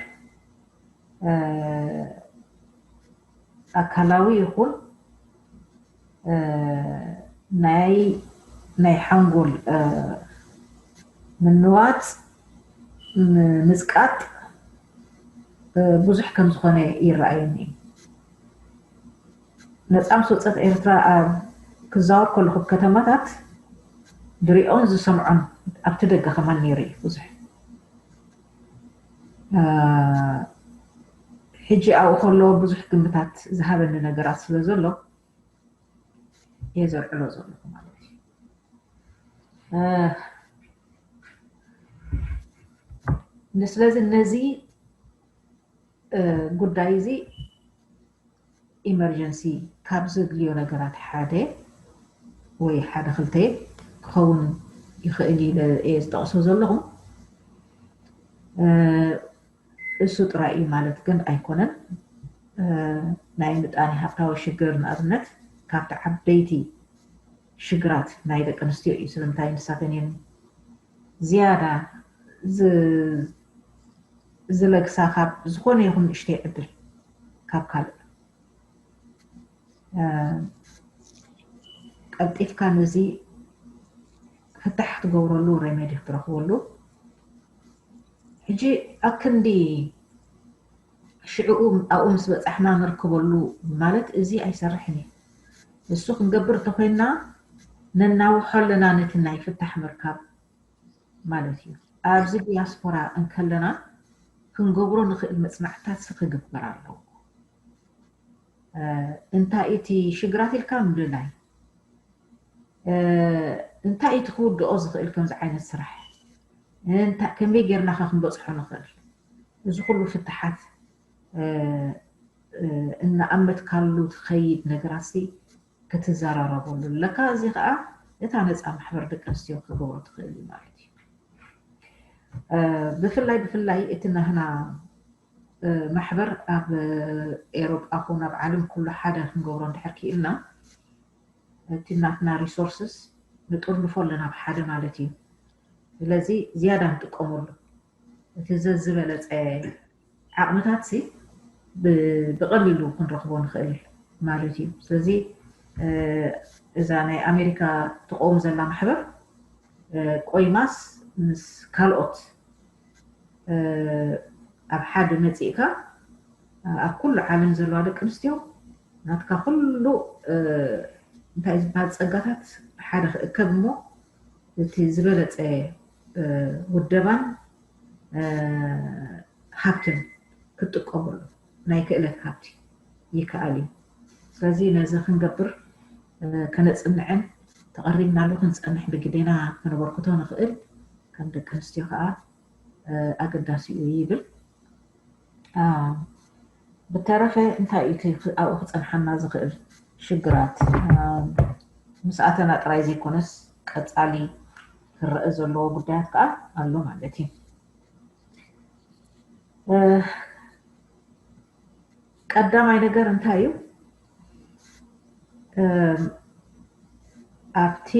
ኣካላዊ ይኹን ናይ ናይ ሓንጎል ምንዋፅ ምዝቃጥ ብዙሕ ከም ዝኾነ ይረኣየኒ እዩ። ነፃ ምስ ወፀት ኤርትራ ኣብ ክዛወር ከለኹ ከተማታት ድሪኦን ዝሰምዖን ኣብቲ ደገ ከማን ነይሩ እዩ ብዙሕ። ሕጂ ኣብኡ ከሎ ብዙሕ ግምታት ዝሃበኒ ነገራት ስለ ዘሎ እየ ዘልዕሎ ዘለኹ ማለት እዩ። ስለዚ ነዚ ጉዳይ እዚ ኢመርጀንሲ ካብ ዘድልዮ ነገራት ሓደ ወይ ሓደ ክልተ ክኸውን ይኽእል ኢለ እየ ዝጠቕሶ ዘለኹ። እሱ ጥራይ እዩ ማለት ግን ኣይኮነን። ናይ ምጣኔ ሃብታዊ ሽግር ንኣብነት ካብቲ ዓበይቲ ሽግራት ናይ ደቂ ኣንስትዮ እዩ። ስለምንታይ ንሳተን እየን ዝያዳ ዝለግሳ ካብ ዝኾነ ይኹን ንእሽተይ ዕድል ካብ ካልእ ቀልጢፍካ ነዚ ፍታሕ ክትገብረሉ ሬሜዲ ክትረኽበሉ ሕጂ ኣክንዲ ሽዕኡ ኣብኡ ምስ በፃሕና ንርከበሉ ማለት እዚ ኣይሰርሕን እዩ። እሱ ክንገብር እንተኮይንና ነናውሖ ኣለና ነቲ ናይ ፍታሕ ምርካብ ማለት እዩ። ኣብዚ ዲያስፖራ እንከለና ክንገብሮ ንኽእል መፅናዕትታት ክግበር ኣለዎ። እንታይ እቲ ሽግራት ኢልካ ምልላይ እንታይ እቲ ክውድኦ ዝኽእል ከምዚ ዓይነት ስራሕ ከመይ ጌርናኸ ክንበፅሖ ንኽእል? እዚ ኩሉ ፍትሓት እናኣመትካሉ ትኸይድ ነገራት ክትዘራረበሉ ኣለካ። እዚ ከዓ እታ ነፃ ማሕበር ደቂ ኣንስትዮ ክገብሮ ትኽእል እዩ ማለት እዩ። ብፍላይ ብፍላይ እቲ ናህና ማሕበር ኣብ ኤሮጳ ኮን ኣብ ዓለም ኩሉ ሓደ ክንገብሮ እንድሕር ክኢልና፣ እቲ ናትና ሪሶርስስ ንጥርንፎ ኣለና ብሓደ ማለት እዩ። ስለዚ ዝያዳ ንጥቀመሉ፣ እቲ ዘዝበለፀ ዓቕምታት ሲ ብቐሊሉ ክንረኽቦ ንኽእል ማለት እዩ። ስለዚ እዛ ናይ ኣሜሪካ ትቆም ዘላ ማሕበር ቆይማስ ምስ ካልኦት ኣብ ሓደ መፂእካ ኣብ ኩሉ ዓለም ዘለዋ ደቂ ኣንስትዮ ናትካ ኩሉ እንታይ ዝበሃል ፀጋታት ሓደ ክእከብ እሞ እቲ ዝበለፀ ውደባን ሃብትን ክትጥቀመሉ ናይ ክእለት ሃብቲ ይከኣል እዩ። ስለዚ ነዚ ክንገብር ከነፅንዕን ተቐሪብናሉ ክንፀንሕ ብግዴና ከነበርክቶ ንኽእል ከም ደቂ ኣንስትዮ ከዓ ኣገዳሲ እዩ ይብል። ብተረፈ እንታይ እዩ ኣብኡ ክፀንሓና ዝኽእል ሽግራት? ምስ ኣተና ጥራይ ዘይኮነስ ቀፃሊ ክረአ ዘለዎ ጉዳያት ከዓ ኣሎ ማለት እዩ። ቀዳማይ ነገር እንታይ እዩ? ኣብቲ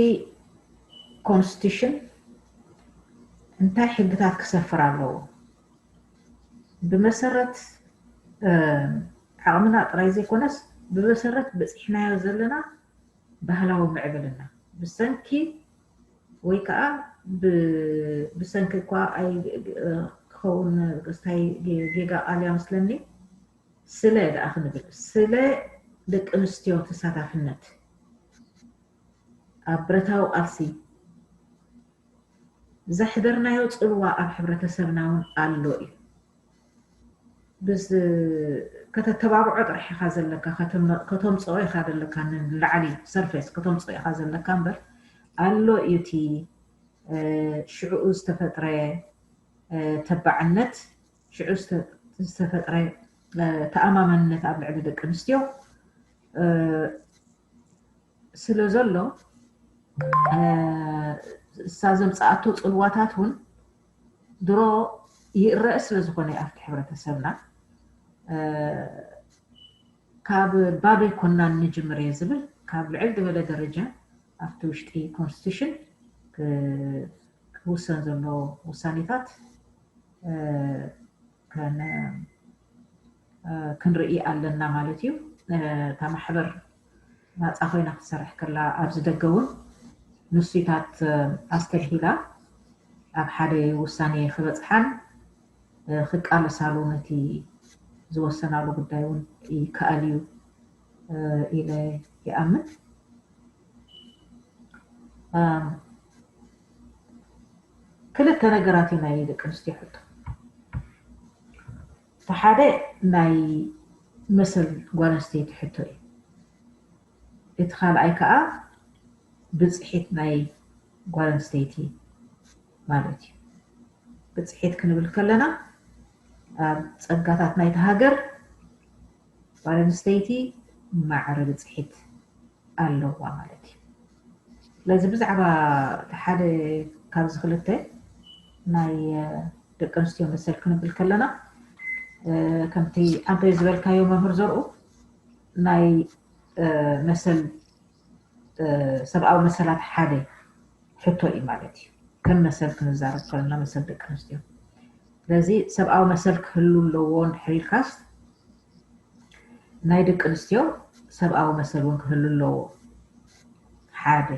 ኮንስቲቱሽን እንታይ ሕግታት ክሰፍር ኣለዎ? ብመሰረት ዓቕምና ጥራይ ዘይኮነስ ብመሰረት በፂሕናዮ ዘለና ባህላዊ ምዕብልና ብሰንኪ ወይ ከዓ ብሰንኪ እኳ ክኸውን ስታይ ጌጋ ቃልያ መስለኒ ስለ ደኣ ክንብል ስለ ደቂ ኣንስትዮ ተሳታፍነት ኣብ ብረታዊ ቃልሲ ዘሕደርናዮ ፅልዋ ኣብ ሕብረተሰብና እውን ኣሎ እዩ። ብስ ከተተባብዖ ጥራሕ ኢኻ ዘለካ ከተምፅኦ ኢኻ ዘለካ ንላዕሊ ሰርፌስ ከተምፅኦ ኢኻ ዘለካ እምበር ኣሎ እዩ እቲ ሽዕኡ ዝተፈጥረ ተባዕነት ሽዑ ዝተፈጥረ ተኣማማንነት ኣብ ልዕሊ ደቂ ኣንስትዮ ስለ ዘሎ እሳ ዘምፅኣቶ ፅልዋታት እውን ድሮ ይረአ ስለ ዝኾነ ኣብቲ ሕብረተሰብና ካብ ባዶ ኣይኮናን ንጅምር እየ ዝብል ካብ ልዕል ዝበለ ደረጃ ኣብቲ ውሽጢ ኮንስቲቱሽን ክውሰን ዘሎ ውሳኔታት ክንርኢ ኣለና ማለት እዩ። እታ ማሕበር ናፃ ኮይና ክትሰርሕ ከላ ኣብዚ ደገ እውን ንሱታት ኣስተብሂላ ኣብ ሓደ ውሳኔ ክበፅሓን ክቃለሳሉ ነቲ ዝወሰናሉ ጉዳይ እውን ይከኣል እዩ ኢለ ይኣምን። ክልተ ነገራት እዩ ናይ ደቂ ኣንስትዮ ሕቶ። እቲ ሓደ ናይ መሰል ጓል ኣንስተይቲ ሕቶ እዩ። እቲ ካልኣይ ከዓ ብፅሒት ናይ ጓል ኣንስተይቲ ማለት እዩ። ብፅሒት ክንብል ከለና ኣብ ፀጋታት ናይቲ ሃገር ጓል ኣንስተይቲ ማዕረ ብፅሒት ኣለዋ ማለት እዩ። ስለዚ ብዛዕባ እቲ ሓደ ካብዚ ክልተ ናይ ደቂ ኣንስትዮ መሰል ክንብል ከለና ከምቲ ኣንተ ዝበልካዮ መምህር ዘርኡ ናይ መሰል ሰብኣዊ መሰላት ሓደ ሕቶ እዩ ማለት እዩ። ከም መሰል ክንዛረብ ከለና መሰል ደቂ ኣንስትዮ ስለዚ ሰብኣዊ መሰል ክህሉ ኣለዎ እንድሕር ኢልካስ ናይ ደቂ ኣንስትዮ ሰብኣዊ መሰል እውን ክህሉ ኣለዎ። ሓደ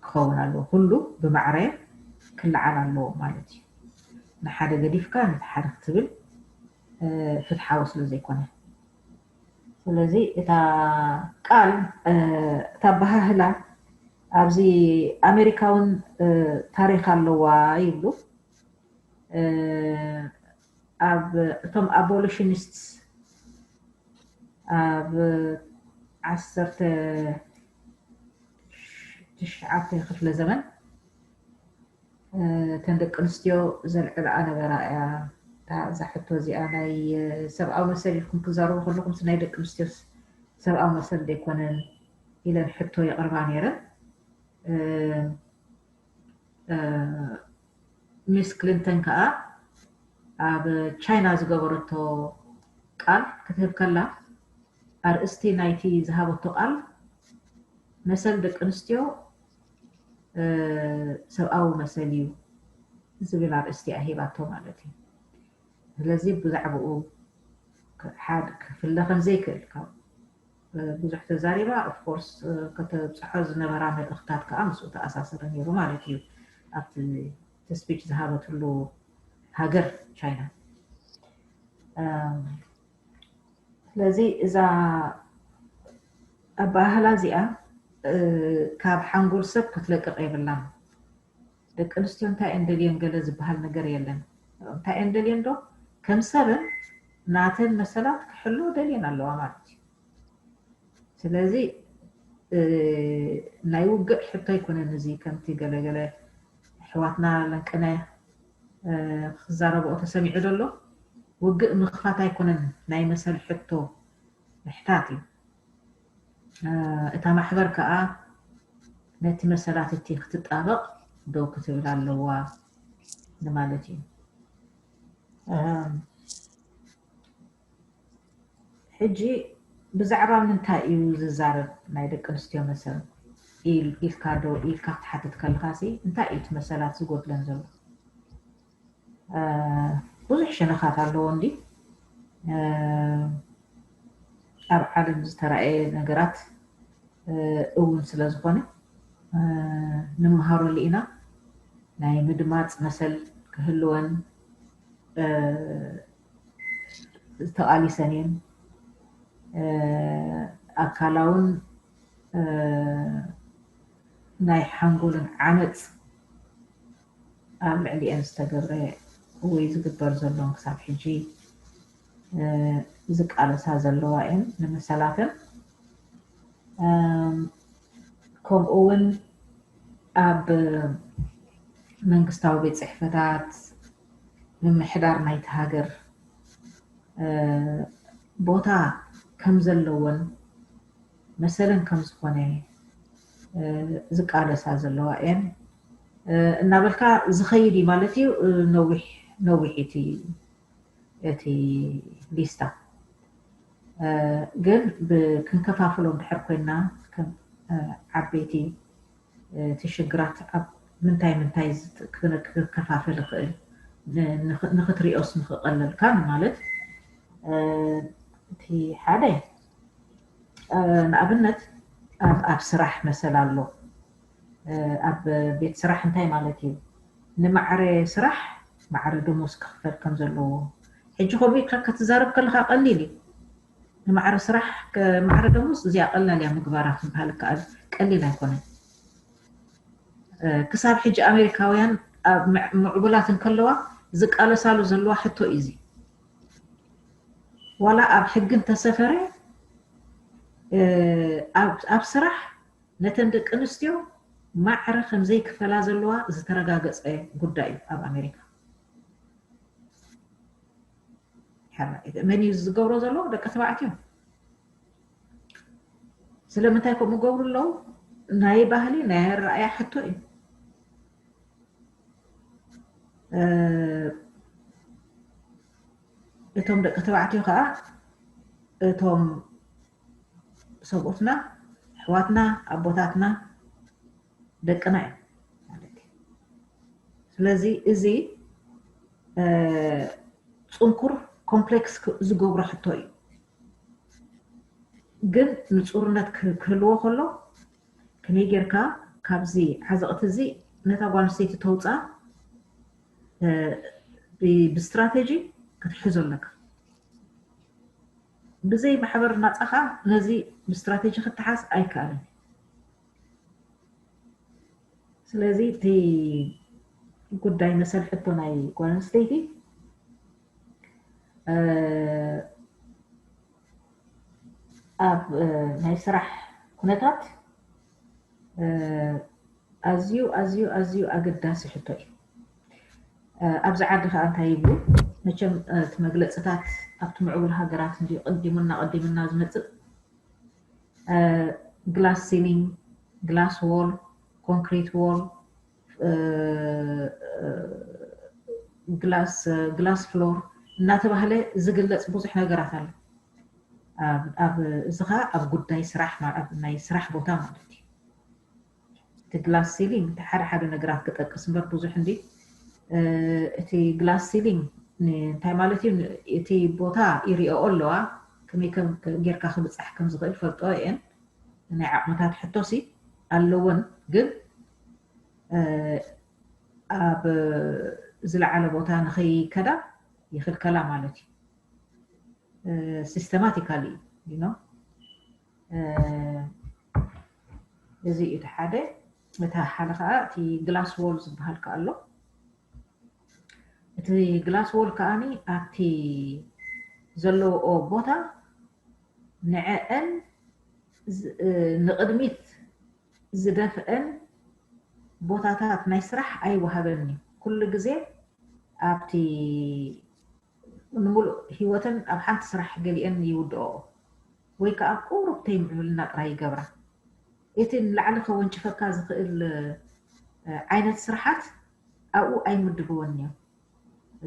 ክኸውን ኣለዎ። ኩሉ ብማዕረ ክለዓል ኣለዎ ማለት እዩ። ንሓደ ገዲፍካ ነቲ ሓደ ክትብል ፍትሓዊ ስለ ዘይኮነ። ስለዚ እታ ቃል እታ ኣበሃህላ ኣብዚ ኣሜሪካ እውን ታሪክ ኣለዋ ይብሉ። ኣብ እቶም ኣቦሊሽኒስትስ ኣብ ዓሰርተ ትሽዓተ ክፍለ ዘመን እተን ደቂ ኣንስትዮ ዘልዕልኣ ነበራ እያ። እዛ ሕቶ እዚኣ ናይ ሰብኣዊ መሰል ኢልኩም ክዛረቡ ከለኹም ናይ ደቂ ኣንስትዮ ሰብኣዊ መሰል ዘይኮነን ኢለን ሕቶ የቕርባ ነይረን። ሚስ ክሊንተን ከዓ ኣብ ቻይና ዝገበረቶ ቃል ክትህብ ከላ፣ ኣርእስቲ ናይቲ ዝሃበቶ ቃል መሰል ደቂ ኣንስትዮ ሰብኣዊ መሰል እዩ ዝብል ኣርእስቲ ኣሂባቶ ማለት እዩ። ስለዚ ብዛዕባኡ ሓደ ክፍለ ከም ዘይክእል ካብ ብዙሕ ተዛሪባ። ኦፍኮርስ ከተብፅሖ ዝነበራ መልእኽታት ከዓ ምስኡ ተኣሳሰረ ነይሩ ማለት እዩ። ኣብቲ ስፒች ዝሃበትሉ ሃገር ቻይና። ስለዚ እዛ ኣበሃህላ እዚኣ ካብ ሓንጎል ሰብ ክትለቅቕ የብላን። ደቂ ኣንስትዮ እንታይ እየን ደልየን ገለ ዝበሃል ነገር የለን። እንታይ እየን ደልየን ዶ? ከም ሰብን ናተን መሰላት ክሕሎ ደልየን ኣለዋ ማለት እዩ። ስለዚ ናይ ውግእ ሕቶ ኣይኮነን እዚ፣ ከምቲ ገለገለ ኣሕዋትና ለንቅነ ክዛረብኦ ተሰሚዑ ዘሎ። ውግእ ምኽፋት ኣይኮነን፣ ናይ መሰል ሕቶ ምሕታት እዩ። እታ ማሕበር ከዓ ነቲ መሰላት እቲ ክትጣበቕ ደው ክትብል ኣለዋ ንማለት እዩ። ሕጂ ብዛዕባ ምንታይ እዩ ዝዛረብ ናይ ደቂ ኣንስትዮ መሰል ኢልካ ዶ ኢልካ ክትሓትት ከለኻሲ፣ እንታይ እዩ እቲ መሰላት ዝጎድለን ዘሎ? ብዙሕ ሸነኻት ኣለዎ እንዲ ኣብ ዓለም ዝተረኣየ ነገራት እውን ስለ ዝኾነ ንምሃረሉ ኢና። ናይ ምድማፅ መሰል ክህልወን ተቓሊሰን እየን። ኣካላውን ናይ ሓንጎልን ዓመፅ ኣብ ልዕሊአን ዝተገብረ ወይ ዝግበር ዘሎን ክሳብ ሕጂ ዝቃለሳ ዘለዋ እየን ንምሰላተን። ከምኡ እውን ኣብ መንግስታዊ ቤት ፅሕፈታት ምምሕዳር ናይቲ ሃገር ቦታ ከም ዘለዎን መሰለን ከም ዝኾነ ዝቃለሳ ዘለዋ እየን እናበልካ ዝኸይድ እዩ ማለት እዩ። ነዊሕ ነዊሕ እቲ እቲ ሊስታ። ግን ክንከፋፍሎ እንድሕር ኮይና ከም ዓበይቲ እቲ ሽግራት ኣብ ምንታይ ምንታይ ክከፋፈል ይኽእል ንክትሪኦስ ንክቐለልካ ንማለት። እቲ ሓደ ንኣብነት ኣብ ስራሕ መሰል ኣሎ። ኣብ ቤት ስራሕ እንታይ ማለት እዩ? ንማዕረ ስራሕ ማዕረ ደሞዝ ክኽፈል ከም ዘለዎ። ሕጂ ከምኡ ኢልካ ክትዛረብ ከለኻ ቀሊል እዩ። ንማዕረ ስራሕ ማዕረ ደሞዝ እዚኣ ቀላል እያ ምግባራ ክበሃል ይከኣል፣ ቀሊል ኣይኮነን። ክሳብ ሕጂ ኣሜሪካውያን ኣብ ምዕቡላት እንከለዋ ዝቃለሳሉ ዘለዋ ሕቶ እዩ እዚ። ዋላ ኣብ ሕጊ እንተሰፈረ ኣብ ስራሕ ነተን ደቂ ኣንስትዮ ማዕረ ከም ዘይክፈላ ዘለዋ ዝተረጋገፀ ጉዳይ እዩ ኣብ ኣሜሪካ። መን እዩ ዝገብሮ ዘሎ? ደቂ ተባዕትዮ። ስለምንታይ ከምኡ ገብሩ ኣለዉ? ናይ ባህሊ ናይ ኣረኣያ ሕቶ እዩ። እቶም ደቂ ተባዕትዮ ከዓ እቶም ሰብኡትና፣ ኣሕዋትና፣ ኣቦታትና ደቅና እዮም ማለት እዩ። ስለዚ እዚ ፅንኩር ኮምፕሌክስ ዝገብሮ ሕቶ እዩ። ግን ንፁርነት ክህልዎ ከሎ ከመይ ጌርካ ካብዚ ዓዘቕቲ እዚ ነታ ጓል ኣንስተይቲ ተውፃ ብስትራቴጂ ክትሕዞ ኣለካ። ብዘይ ማሕበር ናፃኻ ነዚ ብስትራቴጂ ክትሓዝ ኣይከኣልን። ስለዚ እቲ ጉዳይ መሰል ሕቶ ናይ ጓል ኣንስተይቲ ኣብ ናይ ስራሕ ኩነታት ኣዝዩ ኣዝዩ ኣዝዩ ኣገዳሲ ሕቶ እዩ። ኣብዚ ዓዲ ከዓ እንታይ ይብሉ? መቸም እቲ መግለፅታት ኣብቲ ምዕቡል ሃገራት እንዲ ቀዲሙና ቀዲሙና ዝመፅእ ግላስ ሲሊንግ፣ ግላስ ዎል፣ ኮንክሪት ዎል፣ ግላስ ግላስ ፍሎር እናተባህለ ዝግለፅ ብዙሕ ነገራት ኣሎ። ኣብ እዚ ከዓ ኣብ ጉዳይ ስራሕ ኣብ ናይ ስራሕ ቦታ ማለት እዩ። እቲ ግላስ ሲሊንግ ሓደ ሓደ ነገራት ክጠቅስ እምበር ብዙሕ እንዲ እቲ ግላስ ሲሊንግ እንታይ ማለት እዩ? እቲ ቦታ ይሪኦ ኣለዋ ከመይ ጌርካ ክብፃሕ ከም ዝኽእል ፈልጦ እየን። ናይ ዓቕምታት ሕቶሲ ኣለወን፣ ግን ኣብ ዝለዓለ ቦታ ንኸይከዳ ይኽልከላ ማለት እዩ። ሲስተማቲካሊ እዩ። እዚ እዩ እቲ ሓደ። እቲ ሓደ ከዓ እቲ ግላስ ዎል ዝበሃል ከዓ ኣሎ። እቲ ግላስ ዎል ከዓኒ ኣብቲ ዘለውኦ ቦታ ንዐአን ንቕድሚት ዝደፍአን ቦታታት ናይ ስራሕ ኣይወሃበን እዩ። ኩሉ ግዜ ኣብቲ ንምሉእ ህይወተን ኣብ ሓንቲ ስራሕ ገሊአን ይውድኦ ወይ ከዓ ቁሩብ ተይምዕብልና ጥራይ ይገብራ። እቲ ንላዕሊ ከወንጭፈካ ዝኽእል ዓይነት ስራሓት ኣብኡ ኣይምድብወን እዮም።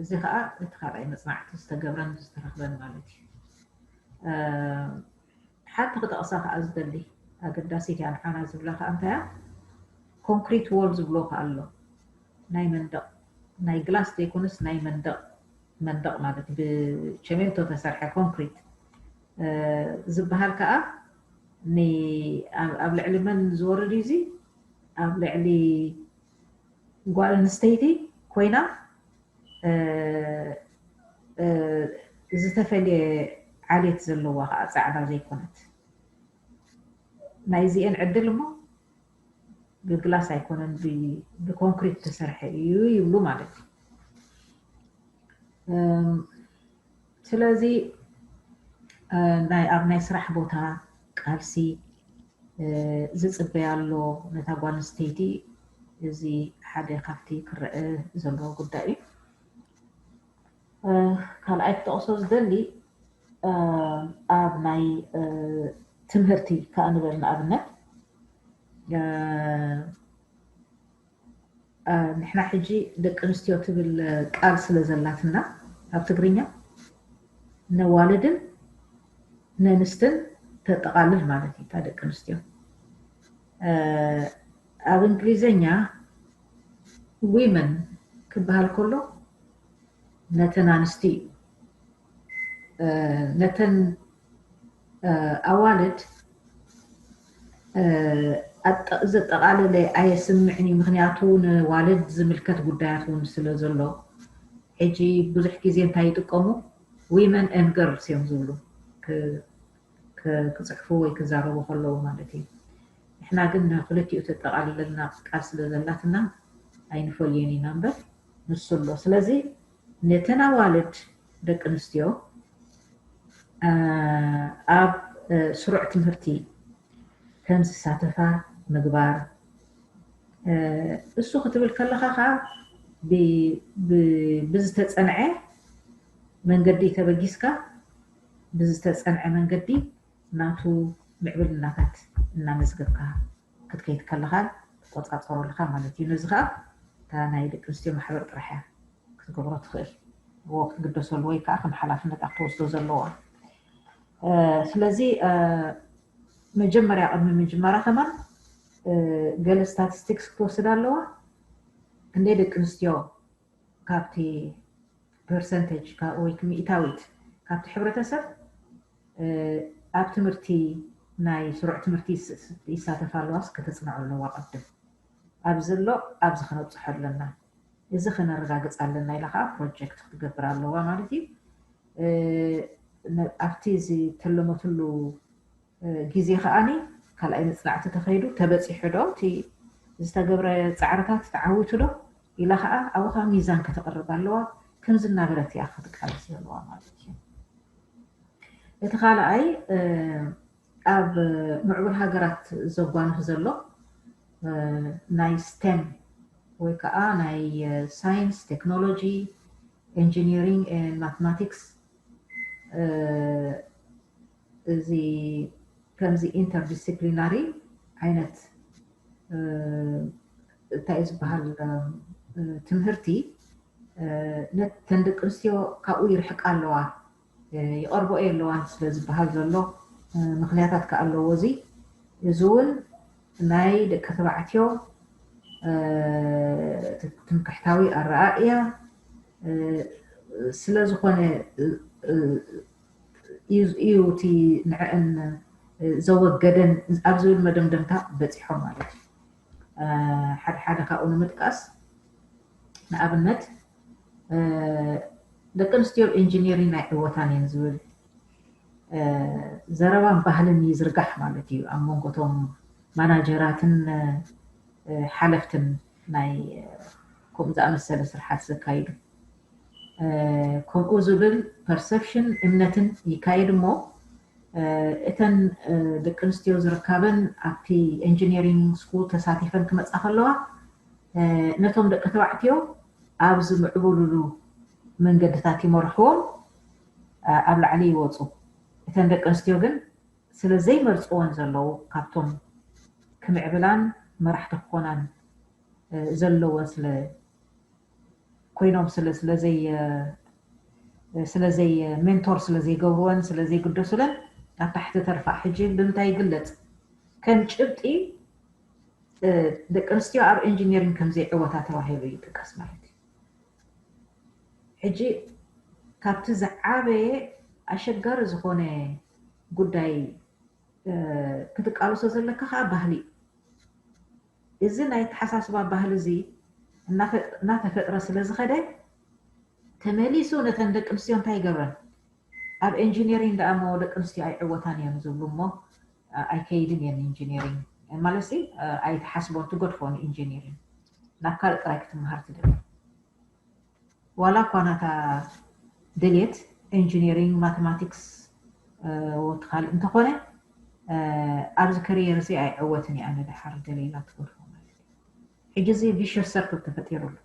እዚ ከዓ እቲ ካልኣይ መፅናዕቲ ዝተገብረን ዝተረኽበን ማለት እዩ። ሓንቲ ክጠቕሳ ከዓ ዝደሊ ኣገዳሲት እያ ንዓና ዝብላ ከዓ እንታይ እያ? ኮንክሪት ዎል ዝብሎ ከዓ ኣሎ። ናይ መንደቕ ናይ ግላስ ዘይኮነስ ናይ መንደቕ መንደቕ ማለት ብቸሜንቶ ተሰርሐ ኮንክሪት ዝበሃል ከዓ ኣብ ልዕሊ መን ዝወርድ እዩ? እዚ ኣብ ልዕሊ ጓል ኣንስተይቲ ኮይና ዝተፈለየ ዓሌት ዘለዋ ከዓ ፃዕዳ ዘይኮነት ናይዚአን ዕድል እሞ ብግላስ ኣይኮነን ብኮንክሪት ተሰርሐ እዩ ይብሉ ማለት እዩ። ስለዚ ኣብ ናይ ስራሕ ቦታ ቃልሲ ዝፅበያ ኣሎ ነታ ጓል ኣንስተይቲ። እዚ ሓደ ካብቲ ክረአ ዘለዎ ጉዳይ እዩ። ካልኣይ ክጠቕሶ ዝደሊ ኣብ ናይ ትምህርቲ ከዓ ንበል ንኣብነት ንሕና ሕጂ ደቂ ኣንስትዮ ትብል ቃል ስለ ዘላትና ኣብ ትግርኛ ነዋልድን ነንስትን ተጠቓልል ማለት እዩ። እታ ደቂ ኣንስትዮ ኣብ እንግሊዘኛ ዊመን ክበሃል ከሎ ነተን ኣንስቲ እዩ። ነተን ኣዋልድ ዘጠቓለለ ኣየስምዕን እዩ። ምክንያቱ ንዋልድ ዝምልከት ጉዳያት እውን ስለ ዘሎ ሕጂ ብዙሕ ግዜ እንታይ ይጥቀሙ? ዊመን ኤንድ ገርልስ እዮም ዝብሉ ክፅሕፉ ወይ ክዛረቡ ከለዉ ማለት እዩ። ንሕና ግን ንክልቲኡ ተጠቓልለልና ቃል ስለ ዘላትና ኣይንፈልዮን ኢና እምበር ንሱ ኣሎ። ስለዚ ነተን ኣዋልድ ደቂ ኣንስትዮ ኣብ ስሩዕ ትምህርቲ ከም ዝሳተፋ ምግባር። እሱ ክትብል ከለኻ ከዓ ብዝተፀንዐ መንገዲ ተበጊስካ ብዝተፀንዐ መንገዲ ናቱ ምዕብልናታት እናመዝገብካ ክትከይድ ከለኻ ትቆፃፀረልካ ማለት እዩ። ነዚ ከዓ እታ ናይ ደቂ ኣንስትዮ ማሕበር ጥራሕ እያ ክትገብሮ ትኽእል ክትግደሰሉ ወይ ከዓ ከም ሓላፍነት ኣብ ትወስዶ ዘለዋ። ስለዚ መጀመርያ ቅድሚ ምጅማራ ከማን ገለ ስታቲስቲክስ ክትወስድ ኣለዋ። ክንደይ ደቂ ኣንስትዮ ካብቲ ፐርሰንቴጅ ወይ ሚእታዊት ካብቲ ሕብረተሰብ ኣብ ትምህርቲ ናይ ስሩዕ ትምህርቲ ይሳተፋ ኣለዋስ ከተፅንዖ ኣለዋ ቅድም ኣብዚ ኣሎ ኣብዚ ክነብፅሖ ኣለና። እዚ ከነረጋግፅ ኣለና ኢላ ከዓ ፕሮጀክት ክትገብር ኣለዋ ማለት እዩ። ኣብቲ ዝተለመትሉ ግዜ ከዓኒ ካልኣይ መፅናዕቲ ተኸይዱ ተበፂሑ ዶ እቲ ዝተገብረ ፃዕርታት ተዓዊቱ ዶ ኢላ ከዓ ኣብኡ ከዓ ሚዛን ከተቕርብ ኣለዋ። ከምዚ እናበለት እያ ክትቃለስ ዘለዋ ማለት እዩ። እቲ ካልኣይ ኣብ ምዕቡል ሃገራት ዘጓንፍ ዘሎ ናይ ስቴም ወይ ከዓ ናይ ሳይንስ፣ ቴክኖሎጂ፣ ኢንጂኒሪንግ፣ ማቴማቲክስ እዚ ከምዚ ኢንተርዲስፕሊናሪ ዓይነት እንታይ ዝበሃል ትምህርቲ ነተን ደቂ ኣንስትዮ ካብኡ ይርሕቃ ኣለዋ፣ ይቐርቦ የለዋን ስለ ዝበሃል ዘሎ ምክንያታት ከ ኣለዎ። እዚ እዚ እውን ናይ ደቂ ተባዕትዮ ትምክሕታዊ ኣረኣእያ ስለ ዝኾነ እዩ እቲ ንዕን ዘወገደን ኣብ ዝብል መደምደምታ በፂሖም ማለት እዩ። ሓደ ሓደ ካብኡ ንምጥቃስ ንኣብነት ደቂ ኣንስትዮ ኢንጂነሪንግ ኣይዕወታን እየን ዝብል ዘረባን ባህልን ይዝርጋሕ ማለት እዩ ኣብ መንጎቶም ማናጀራትን ሓለፍትን ናይ ከምኡ ዝኣመሰለ ስርሓት ዘካይዱ። ከምኡ ዝብል ፐርሰፕሽን እምነትን ይካየድ እሞ እተን ደቂ ኣንስትዮ ዝርካበን ኣብቲ ኢንጂነሪንግ ስኩል ተሳቲፈን ክመፃ ከለዋ ነቶም ደቂ ተባዕትዮ ኣብ ዝምዕብሉሉ መንገድታት ይመርሕዎም፣ ኣብ ላዕሊ ይወፁ። እተን ደቂ ኣንስትዮ ግን ስለ ዘይመርፅወን ዘለዉ ካብቶም ክምዕብላን መራሕቲ ክኾናን ዘለወን ስለ ኮይኖም ስለ ስለዘይ ስለዘይ ሜንቶር ስለ ዘይገብርወን ስለ ዘይግደሱለን ኣብ ታሕቲ ተርፋ። ሕጂ ብምንታይ ይግለፅ? ከም ጭብጢ ደቂ ኣንስትዮ ኣብ ኢንጂነሪንግ ከም ዘይዕወታ ተባሂሉ ይጥቀስ ማለት እዩ። ሕጂ ካብቲ ዝዓበየ ኣሸጋሪ ዝኾነ ጉዳይ ክትቃለሶ ዘለካ ከዓ ባህሊ እዩ። እዚ ናይ ኣተሓሳስባ ባህሊ እዚ እናተፈጥረ ስለ ዝኸደ ተመሊሱ ነተን ደቂ ኣንስትዮ እንታይ ይገብረን? ኣብ ኢንጂነሪንግ ደኣ እሞ ደቂ ኣንስትዮ ኣይዕወታን እየን ዝብሉ እሞ ኣይከይድን እየን ኢንጂነሪንግ ማለት ኣይትሓስቦን ትገድፎን ኢንጂነሪንግ ናብ ካልእ ጥራይ ክትመሃር ትደሊ። ዋላ እኳ ናታ ድሌት ኢንጂነሪንግ ማቴማቲክስ ወቲ ካልእ እንተኾነ ኣብዚ ከሪየር እዚ ኣይዕወትን እየ ኣነ ድሓር ደለይላ ትገድፎ ማለት እዩ። ሕጂ እዚ ቪሸስ ሰርክል ተፈጢሩ ኣሎ።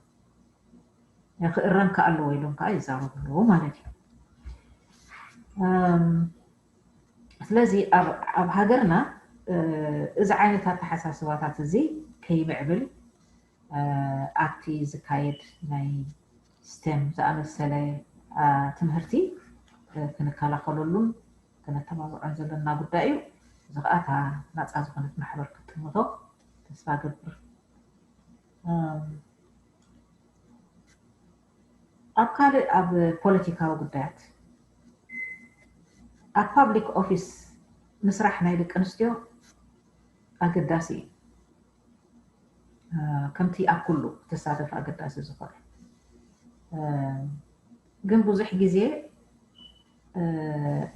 ክእረም ከ ኣለዎ ኢሎም ከዓ ይዛረቡ ኣለዉ ማለት እዩ። ስለዚ ኣብ ሃገርና እዚ ዓይነት ኣተሓሳስባታት እዚ ከይምዕብል ኣብቲ ዝካየድ ናይ ስቴም ዝኣመሰለ ትምህርቲ ክንከላኸለሉን ክነተባብዖን ዘለና ጉዳይ እዩ። እዚ ከዓ እታ ናፃ ዝኾነት ማሕበር ክትጥምቶ ተስፋ ገብር። ኣብ ካልእ ኣብ ፖለቲካዊ ጉዳያት ኣብ ፓብሊክ ኦፊስ ምስራሕ ናይ ደቂ ኣንስትዮ ኣገዳሲ እዩ። ከምቲ ኣብ ኩሉ ክትሳተፍ ኣገዳሲ ዝኾነ ግን ብዙሕ ግዜ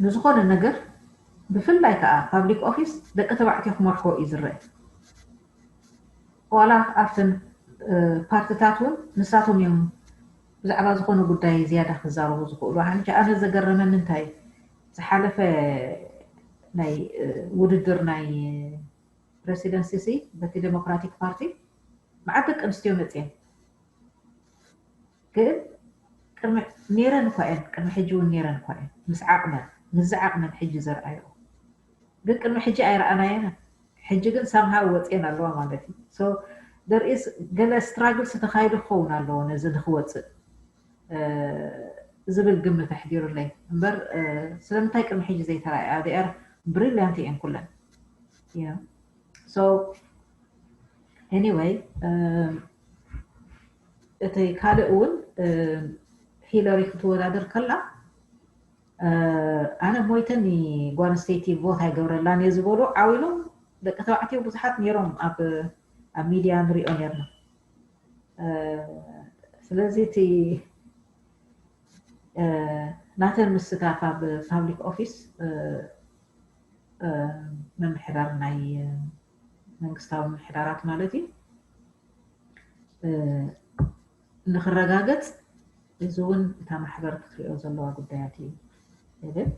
ንዝኾነ ነገር ብፍላይ ከዓ ፓብሊክ ኦፊስ ደቂ ተባዕትዮ ክመርሕዎ እዩ ዝረአ። ዋላ ኣብተን ፓርትታት እውን ንሳቶም እዮም ብዛዕባ ዝኾነ ጉዳይ ዝያዳ ክዛረቡ ዝኽእሉ። ሕጂ ኣነ ዘገረመኒ እንታይ ዝሓለፈ ናይ ውድድር ናይ ፕረሲደንሲ ሲ በቲ ዴሞክራቲክ ፓርቲ መዓት ደቂ ኣንስትዮ መፅየን ግን ቅድሚ ነይረን እኳ እየን ቅድሚ ሕጂ እውን ነይረን እኳ እየን ምስ ዓቕመን ምስዚ ዓቕመን ሕጂ ዘርኣዮ ግን ቅድሚ ሕጂ ኣይረኣናየን። ሕጂ ግን ሳምሃው ወፅየን ኣለዋ ማለት እዩ። ደርኢስ ገለ ስትራግልስ ተካይዱ ክኸውን ኣለዎ ነዚ ንክወፅእ ዝብል ግምት ኣሕዲሩለይ እምበር ስለምንታይ ቅድሚ ሕጂ ዘይተራእያ ር ብሪልያንት እየን ኩለን። Anyway እቲ ካልእ እውን ሂለሪ ክትወዳደር ከላ ኣነ ሞይተኒ ጓል ኣንስተይቲ ቮት ኣይገብረላን እየ ዝበሉ ዓው ኢሎም ደቂ ተባዕትዮ ብዙሓት ነይሮም ኣብ ኣብ ሚድያ ንሪኦ ነርና። ስለዚ እቲ ናተን ምስታፍ ኣብ ፓብሊክ ኦፊስ ምምሕዳር ናይ መንግስታዊ ምምሕዳራት ማለት እዩ ንክረጋገፅ እዚ እውን እታ ማሕበር ክትሪኦ ዘለዋ ጉዳያት እዩ ይብል።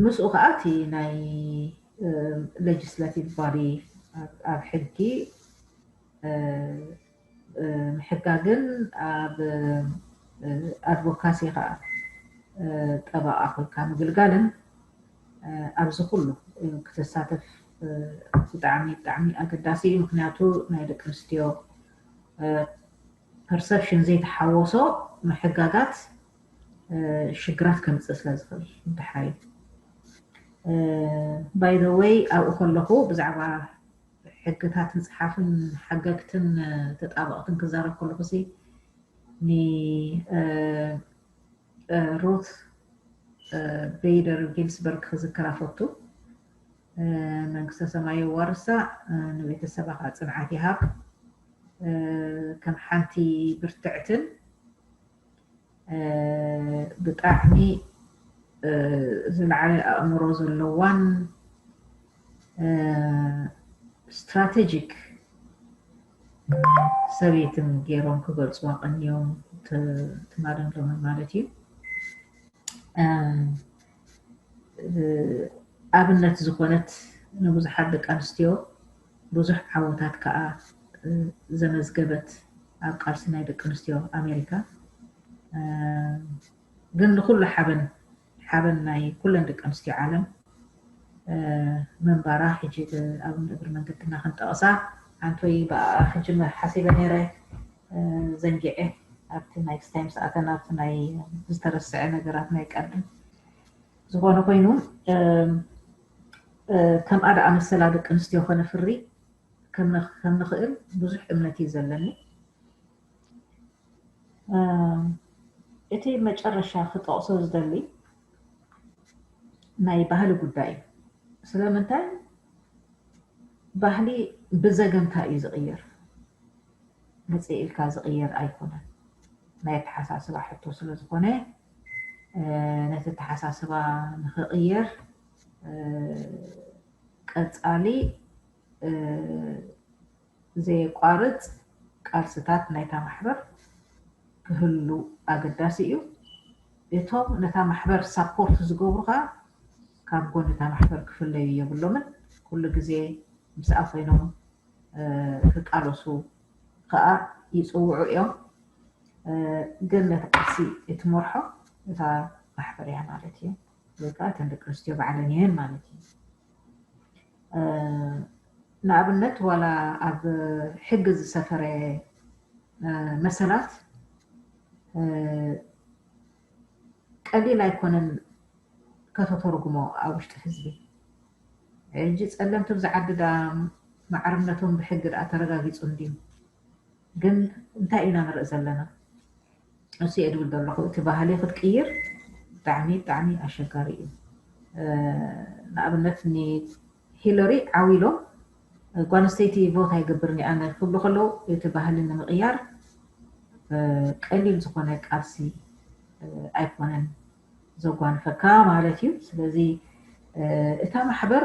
ምስኡ ከዓ እቲ ናይ ሌጅስላቲቭ ባዲ ኣብ ሕጊ ምሕጋግን ኣብ ኣድቮካሲ ከዓ ጠበቃ ኮይካ ምግልጋልን ኣብዚ ኩሉ ክትሳተፍ ብጣዕሚ ብጣዕሚ ኣገዳሲ እዩ። ምክንያቱ ናይ ደቂ ኣንስትዮ perception ዘይተሓወሶ ምሕጋጋት ሽግራት ከምፅእ ስለ ዝኽእል ድሓይ። By the way ኣብኡ ከለኹ ብዛዕባ ሕግታት ምፅሓፍን ሓገግትን ተጣበቕትን ክዛረብ ከለኹ ሲ ን ሩት ቤይደር ጊንስበርግ ክዝክራ ፈቱ። መንግስተ ሰማይ የዋርሳ፣ ንቤተሰባ ከዓ ፅንዓት ይሃብ። ከም ሓንቲ ብርትዕትን ብጣዕሚ ዝለዓለ ኣእምሮ ዘለዋን ስትራቴጂክ ሰበይትን ገይሮም ክገልፅዋ ቀንዮም ትማልን ሎምን ማለት እዩ። ኣብነት ዝኾነት ንብዙሓት ደቂ ኣንስትዮ ብዙሕ ዓወታት ከዓ ዘመዝገበት ኣብ ቃልሲ ናይ ደቂ ኣንስትዮ ኣሜሪካ ግን ንኩሉ ሓበን ሓበን ናይ ኩለን ደቂ ኣንስትዮ ዓለም ምንባራ ሕጂ ኣብ እግሪ መንገድና ክንጠቕሳ ሓንቲ ወይ ብኣ ሕጂ ሓሲበ ነይረ ዘንጊዐ ኣብቲ ናይ ክስታይ ምስ ኣተና ኣብቲ ናይ ዝተረስዐ ነገራት ናይ ቀደም ዝኾነ ኮይኑ ከምኣ ደኣ መሰላ ደቂ ኣንስትዮ ከነፍሪ ከም ንኽእል ብዙሕ እምነት እዩ ዘለኒ። እቲ መጨረሻ ክጠቕሶ ዝደሊ ናይ ባህሊ ጉዳይ እዩ። ስለምንታይ ባህሊ ብዘገምታ እዩ ዝቕየር፣ መፅእ ኢልካ ዝቕየር ኣይኮነን። ናይ ኣተሓሳስባ ሕቶ ስለ ዝኾነ ነቲ ኣተሓሳስባ ንኽቕየር ቀፃሊ ዘየቋርፅ ቃልስታት ናይታ ማሕበር ክህሉ ኣገዳሲ እዩ። እቶም ነታ ማሕበር ሳፖርት ዝገብሩ ከዓ ካብ ጎኒ እታ ማሕበር ክፍለዩ የብሎምን። ኩሉ ግዜ ምስኣ ኮይኖም ክቃለሱ ከዓ ይፅውዑ እዮም። ግን ነቲ ቃልሲ እትመርሖ እታ ማሕበር እያ ማለት እዩ። ወይ ከዓ እተን ደቂ ኣንስትዮ ባዕለን እየን ማለት እዩ። ንኣብነት ዋላ ኣብ ሕጊ ዝሰፈረ መሰላት ቀሊል ኣይኮነን ከተተርጉሞ ኣብ ውሽጢ ህዝቢ። ሕጂ ፀለምቲ ኣብዚ ዓዲ ዳ ማዕርነቶም ብሕጊ ደኣ ተረጋጊፁ እንድዩ። ግን እንታይ ኢና ንርኢ ዘለና? እሱ እየ ድብል ዘለኹ። እቲ ባህሊ ክትቅይር ብጣዕሚ ብጣዕሚ ኣሸጋሪ እዩ። ንኣብነት ኒ ሂለሪ ዓው ኢሎም ጓል ኣንስተይቲ ቮት ኣይገብርን እየ ኣነ ክብሉ ከለዉ እቲ ባህሊ ንምቕያር ቀሊል ዝኾነ ቃልሲ ኣይኮነን ዘጓንፈካ ማለት እዩ። ስለዚ እታ ማሕበር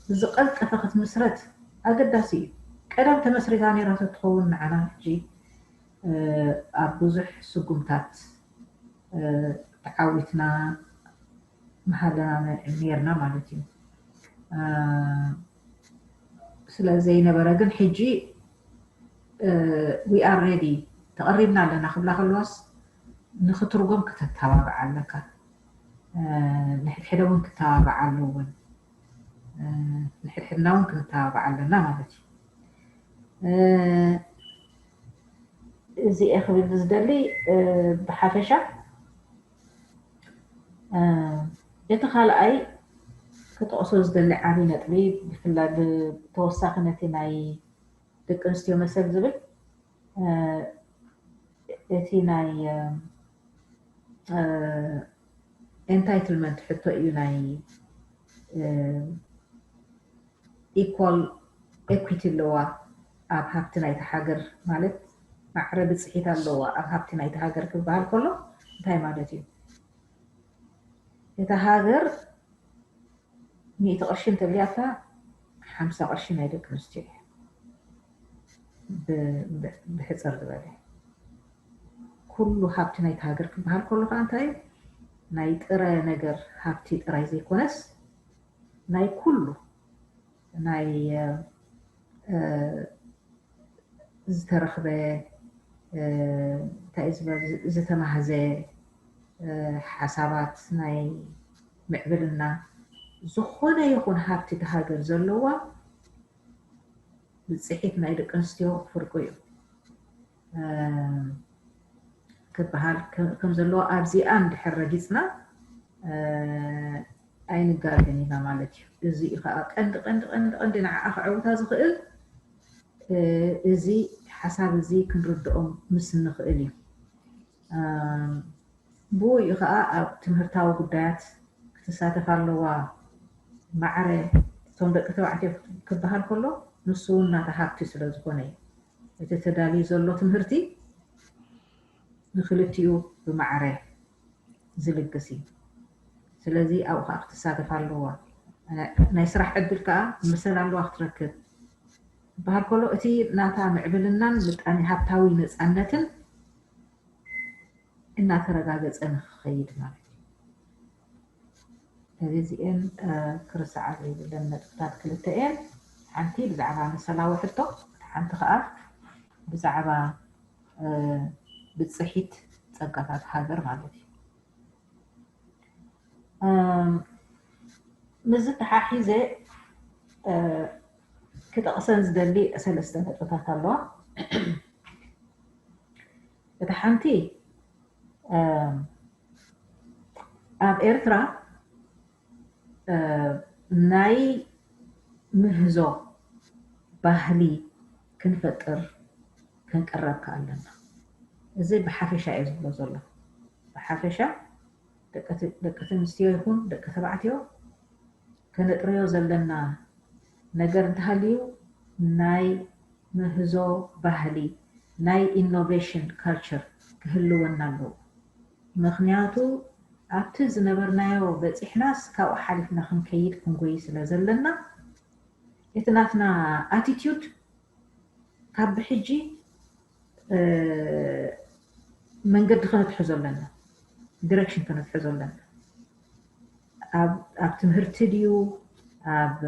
ብዝቐልጠፈ ክትምስረት ኣገዳሲ እዩ። ቀደም ተመስሪታ ነይራ ተትኸውን ንዓና ሕጂ ኣብ ብዙሕ ስጉምታት ተዓዊትና ምሃለና ነርና ማለት እዩ። ስለ ዘይነበረ ግን ሕጂ we are ready ተቐሪብና ኣለና ክብላ ከለዋስ ንክትርጎም ክተተባብዓ ኣለካ። ንሕድሕደ እውን ክተባብዓ ኣለውን። ንሕድሕድና እውን ክንተባብዓ ኣለና ማለት እዩ። እዚኤ ክብል ዝደሊ ብሓፈሻ እቲ ካልኣይ ክጠቕሶ ዝደሊ ዓብዪ ነጥቢ ብፍላይ ብተወሳኺ ነቲ ናይ ደቂ ኣንስትዮ መሰል ዝብል እቲ ናይ entitlement ሕቶ እዩ። ናይ equal equity ኣለዋ ኣብ ሃብቲ ናይቲ ሃገር ማለት ማዕረ ብፅሒት ኣለዋ ኣብ ሃብቲ ናይቲ ሃገር ክበሃል ከሎ እንታይ ማለት እዩ? እታ ሃገር ሚእቲ ቅርሺ እንተልያታ ሓምሳ ቅርሺ ናይ ደቂ ኣንስትዮ እያ። ብሕፅር ዝበለ ኩሉ ሃብቲ ናይቲ ሃገር ክበሃል ከሎ ከዓ እንታይ ናይ ጥረ ነገር ሃብቲ ጥራይ ዘይኮነስ ናይ ኩሉ ናይ ዝተረኽበ እንታይ ዝበል ዝተማህዘ ሓሳባት ናይ ምዕብልና ዝኾነ ይኹን ሃብቲ እቲ ሃገር ዘለዋ ብፅሒት ናይ ደቂ ኣንስትዮ ፍርቁ እዩ ክበሃል ከም ዘለዎ ኣብዚኣ እንድሕር ረጊፅና ኣይንጋገን ኢና ማለት እዩ። እዚ እዩ ከዓ ቀንዲ ቀንዲ ቀንዲ ቀንዲ ንዓኣ ክዕውታ ዝኽእል እዚ ሓሳብ እዚ ክንርድኦም ምስ እንኽእል እዩ። ብኡ እዩ ከዓ ኣብ ትምህርታዊ ጉዳያት ክትሳተፍ ኣለዋ። ማዕረ እቶም ደቂ ተባዕትዮ ክበሃል ከሎ ንሱ እውን ናታ ሃብቲ ስለ ዝኾነ እዩ። እቲ ተዳልዩ ዘሎ ትምህርቲ ንክልቲኡ ብማዕረ ዝልግስ እዩ። ስለዚ ኣብኡ ከዓ ክትሳተፍ ኣለዋ። ናይ ስራሕ ዕድል ከዓ መሰል ኣለዋ ክትረክብ ክበሃል ከሎ እቲ ናታ ምዕብልናን ምጣኔ ሃብታዊ ነፃነትን እናተረጋገፀ ንክኸይድ ማለት እዩ። እዚ እዚኤን ክርስዓ ዘይብለን ነጥብታት ክልተ እየን። ሓንቲ ብዛዕባ መሰላዊ ሕቶ፣ ሓንቲ ከዓ ብዛዕባ ብፅሒት ፀጋታት ሃገር ማለት እዩ። ምስዚ ተሓሒዘ ክጠቕሰን ዝደሊ ሰለስተ ነጥብታት ኣለዋ። እቲ ሓንቲ ኣብ ኤርትራ ናይ ምህዞ ባህሊ ክንፈጥር ክንቅረብ ኣለና። እዚ ብሓፈሻ እየ ዝብሎ ዘሎ። ብሓፈሻ ደቂ ኣንስትዮ ይኹን ደቂ ተባዕትዮ ከነጥርዮ ዘለና ነገር እንተሃልዩ ናይ ምህዞ ባህሊ ናይ ኢኖቬሽን ካልቸር ክህልወና ኣለዎ። ምኽንያቱ ኣብቲ ዝነበርናዮ በፂሕናስ ካብኡ ሓሊፍና ክንከይድ ክንጎይ ስለ ዘለና እቲ ናትና ኣቲቲዩድ ካብ ብሕጂ መንገዲ ከነትሕዞ ኣለና፣ ዲረክሽን ከነትሕዞ ኣለና። ኣብ ትምህርቲ ድዩ፣ ኣብ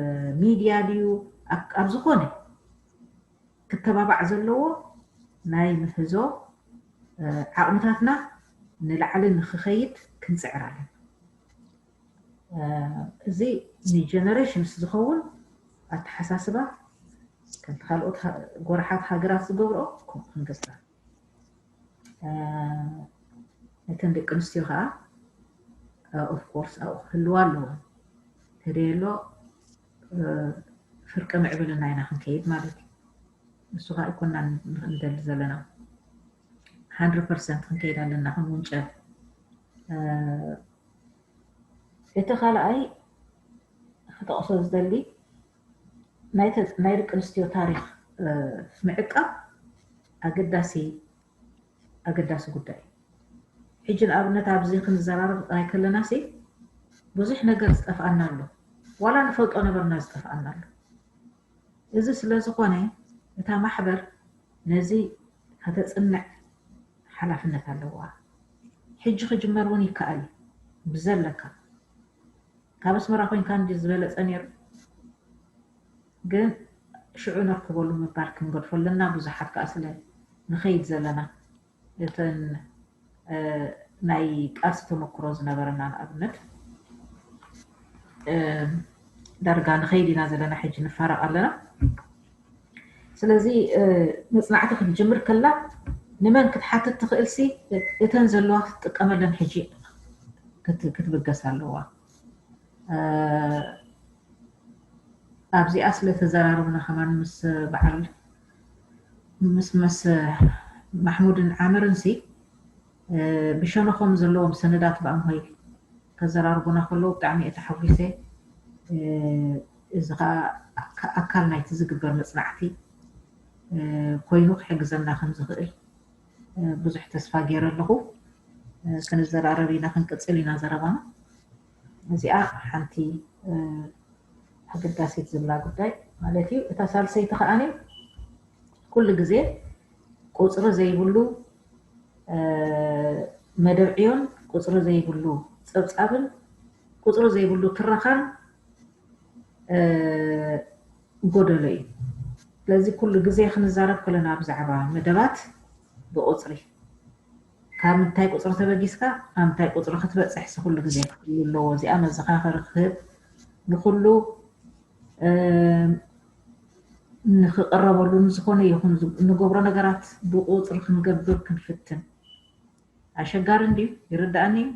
ሚድያ ድዩ፣ ኣብ ዝኾነ ክተባባዕ ዘለዎ ናይ ምህዞ ዓቕምታትና ንላዕሊ ንክኸይድ ክንፅዕር ኣለና። እዚ ንጀነሬሽንስ ዝኸውን ኣተሓሳስባ ከምቲ ካልኦት ጎረሓት ሃገራት ዝገብርኦ ከምኡ ክንገብር። እተን ደቂ ኣንስትዮ ከዓ ኦፍኮርስ ኣብኡ ክህልዋ ኣለዎ። ተደየሎ ፍርቂ ምዕብልና ኢና ክንከይድ ማለት እዩ። ንሱ ከዓ ኣይኮናን ንደሊ ዘለና። ሓንድረድ ፐርሰንት ክንከይድ ኣለና ክንውንጨፍ። እቲ ካልኣይ ክጠቕሶ ዝደሊ ናይ ደቂ ኣንስትዮ ታሪኽ ምዕቃብ ኣገዳሲ ኣገዳሲ ጉዳይ። ሕጂ ንኣብነት ኣብዚ ክንዘራረብ ጥራይ ከለና ሲ ብዙሕ ነገር ዝጠፍኣና ኣሎ። ዋላ ንፈልጦ ነበርና ዝጠፍኣና ኣሎ። እዚ ስለ ዝኾነ እታ ማሕበር ነዚ ከተፅንዕ ሓላፍነት ኣለዋ። ሕጂ ክጅመር እውን ይከኣል እዩ ብዘለካ ካብ ኣስመራ ኮይንካ እንዲ ዝበለፀ ነይሩ፣ ግን ሽዑ ነርክበሉ ምባል ክንገድፎ ኣለና። ብዙሓት ከዓ ስለ ንኸይድ ዘለና እተን ናይ ቃልሲ ተመክሮ ዝነበረና ንኣብነት ዳርጋ ንኸይድ ኢና ዘለና፣ ሕጂ ንፋረቕ ኣለና። ስለዚ መፅናዕቲ ክትጅምር ከላ ንመን ክትሓትት ትኽእልሲ እተን ዘለዋ ክትጥቀመለን ሕጂ ክትብገስ ኣለዋ። ኣብዚኣ ስለ ተዘራረብና ከማን ምስ በዓል ምስ ምስ ማሕሙድን ዓምርን ሲ ብሸነኾም ዘለዎም ሰነዳት ብኣምሆይ ከዘራርቡና ከለዉ ብጣዕሚ እየ ተሓጒሰ። እዚ ከዓ ኣካል ናይቲ ዝግበር መፅናዕቲ ኮይኑ ክሕግዘና ከም ዝኽእል ብዙሕ ተስፋ ገይረ ኣለኹ። ክንዘራረብ ኢና፣ ክንቅፅል ኢና ዘረባና። እዚኣ ሓንቲ ኣገዳሲት ዝብላ ጉዳይ ማለት እዩ። እታ ሳልሰይቲ ከዓኒ ኩሉ ግዜ ቁፅሪ ዘይብሉ መደብ ዕዮን ቁፅሪ ዘይብሉ ፀብፃብን ቁፅሪ ዘይብሉ ትረኻን ጎደሎ እዩ። ስለዚ ኩሉ ግዜ ክንዛረብ ከለና ብዛዕባ መደባት ብቁፅሪ ካብ ምንታይ ቁፅሪ ተበጊስካ ኣብ ምንታይ ቁፅሪ ክትበፅሕ ሲ ኩሉ ግዜ ክህሉ ኣለዎ። እዚኣ መዘኻኸሪ ክህብ ንኩሉ ንክቐረበሉ ንዝኾነ ይኹን ዝ- እንገብሮ ነገራት ብቁፅሪ ክንገብር ክንፍትን ኣሸጋሪ እንድዩ፣ ይርዳእኒ እዩ።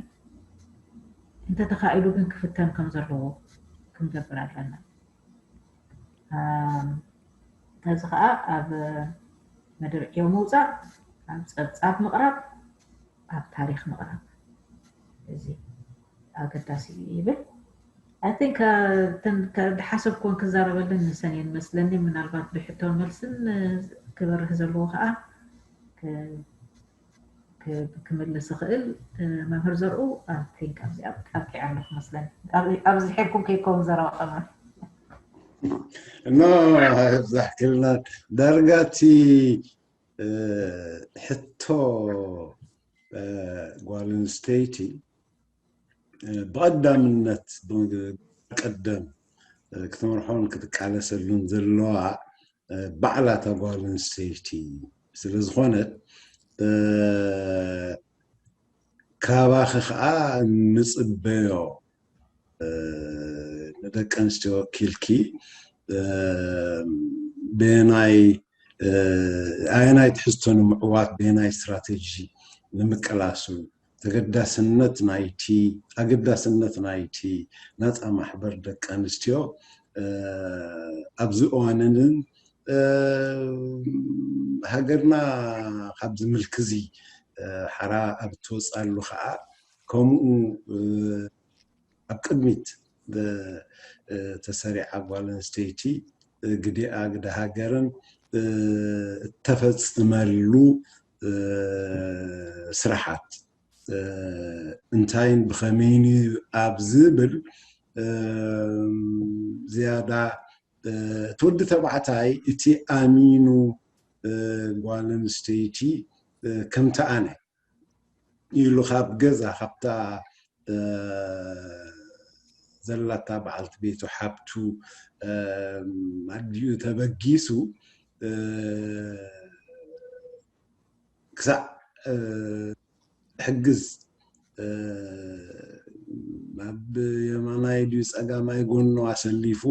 እንተተኻኢሉ ግን ክፍተን ከም ዘለዎ ክንገብር ኣለና። ኣም፣ ነዚ ከዓ ኣብ መደብ ዕዮ ምውፃእ፣ ኣብ ፀብፃብ ምቕራብ፣ ኣብ ታሪክ ምቕራብ፣ እዚ ኣገዳሲ እዩ ይብል። I think ዝሓሰብኩን ክዛረበልን ንሰን እየን መስለኒ። ምናልባት ብሕቶን መልስን ክበርህ ዘለዎ ከዓ ክምልስ ይኽእል። መምህር ዘርኡ፣ I think ኣብዚኣ ኣብቂዐ ኣለኹ መስለኒ። ኣብዚ ሒርኩም ከይከውን ዘረባ ቀመር እና ብዛሕ ክልና ዳርጋ እቲ ሕቶ ጓል ኣንስተይቲ ብቐዳምነት ቀደም ክትመርሖን ክትቃለሰሉን ዘለዋ ባዕላታ ጓል ኣንስተይቲ ስለ ዝኾነት ካባኺ ከዓ ንፅበዮ ንደቂ ኣንስትዮ ወኪልኪ በየናይ ኣየናይ ትሕዝቶ ንምዕዋት በየናይ ስትራቴጂ ንምቅላሱ ተገዳስነት ናይቲ ኣገዳስነት ናይቲ ናፃ ማሕበር ደቂ ኣንስትዮ ኣብዚ እዋንንን ሃገርና ካብዚ ምልክዚ ሓራ ኣብ እትወፅኣሉ ከዓ ከምኡ ኣብ ቅድሚት ተሰሪዓ ጓል ኣንስተይቲ ግዲኣ ግደ ሃገርን እተፈፅመሉ ስራሓት እንታይን ብኸመይን ኣብ ዝብል ዝያዳ እቲ ወዲ ተባዕታይ እቲ ኣሚኑ ጓል ኣንስተይቲ ከምቲ ኣነ ኢሉ ካብ ገዛ ካብታ ዘላታ በዓልቲ ቤቱ ሓብቱ ኣዲኡ ተበጊሱ ክሳዕ ሕግዝ ኣብ የማናይ ድዩ ፀጋማይ ጎኑ ኣሰሊፉ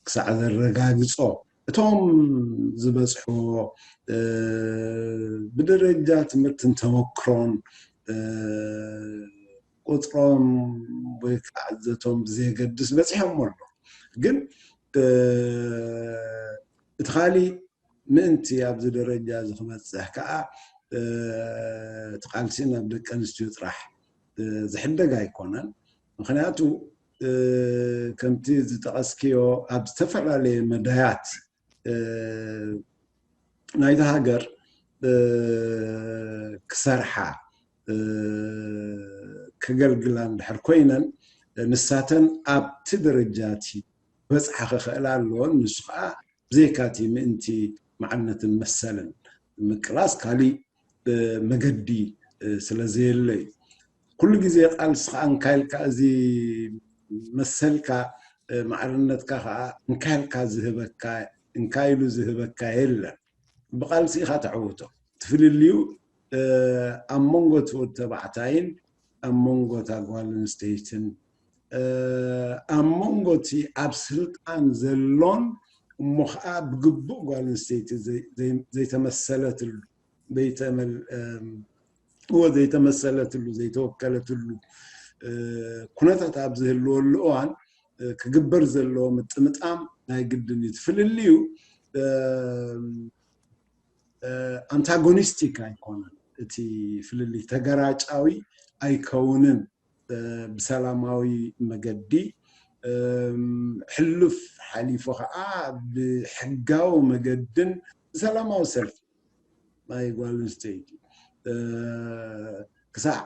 ክሳዕ ዘረጋግፆ እቶም ዝበፅሕዎ ብደረጃ ትምህርትን ተመክሮን ቁፅሮም ወይ ከዓ ዘቶም ብዘየገድስ በፂሖም ኣሎ። ግን እቲ ካሊእ ምእንቲ ኣብዚ ደረጃ እዚ ክበፅሕ ከዓ እቲ ቃልሲ ናብ ደቂ ኣንስትዮ ጥራሕ ዝሕደግ ኣይኮነን። ምክንያቱ ከምቲ ዝጠቐስክዮ ኣብ ዝተፈላለየ መዳያት ናይታ ሃገር ክሰርሓ ከገልግላ እንድሕር ኮይነን ንሳተን ኣብቲ ደረጃ እቲ በፅሓ ክኽእላ ኣለዎን። ንሱ ከዓ ብዘይካቲ ምእንቲ ማዕርነትን መሰልን ምቅላስ ካሊእ መገዲ ስለዘየሎ እዩ። ኩሉ ግዜ ቃልስኻ እንካይልካ እዚ መሰልካ ማዕርነትካ ከዓ እንካይልካ ዝህበካ እንካይሉ ዝህበካ የለን። ብቃልሲ ኢኻ ተዕውቶ። ትፍልልዩ ኣብ መንጎ እቲ ወዲ ተባዕታይን ኣብ መንጎ እታ ጓል ኣንስተይትን ኣብ መንጎ እቲ ኣብ ስልጣን ዘሎን እሞ ከዓ ብግቡእ ጓል ኣንስተይቲ ዘይተመሰለትሉ ዘይተመል እዎ ዘይተመሰለትሉ ዘይተወከለትሉ ኩነታት ኣብ ዝህልወሉ እዋን ክግበር ዘለዎ ምጥምጣም ናይ ግድን እዩ። እቲ ፍልልዩ ኣንታጎኒስቲክ ኣይኮነን። እቲ ፍልልይ ተገራጫዊ ኣይከውንን። ብሰላማዊ መገዲ ሕሉፍ ሓሊፉ ከዓ ብሕጋዊ መገድን ብሰላማዊ ሰልፊ ናይ ጓል ኣንስተይቲ ክሳዕ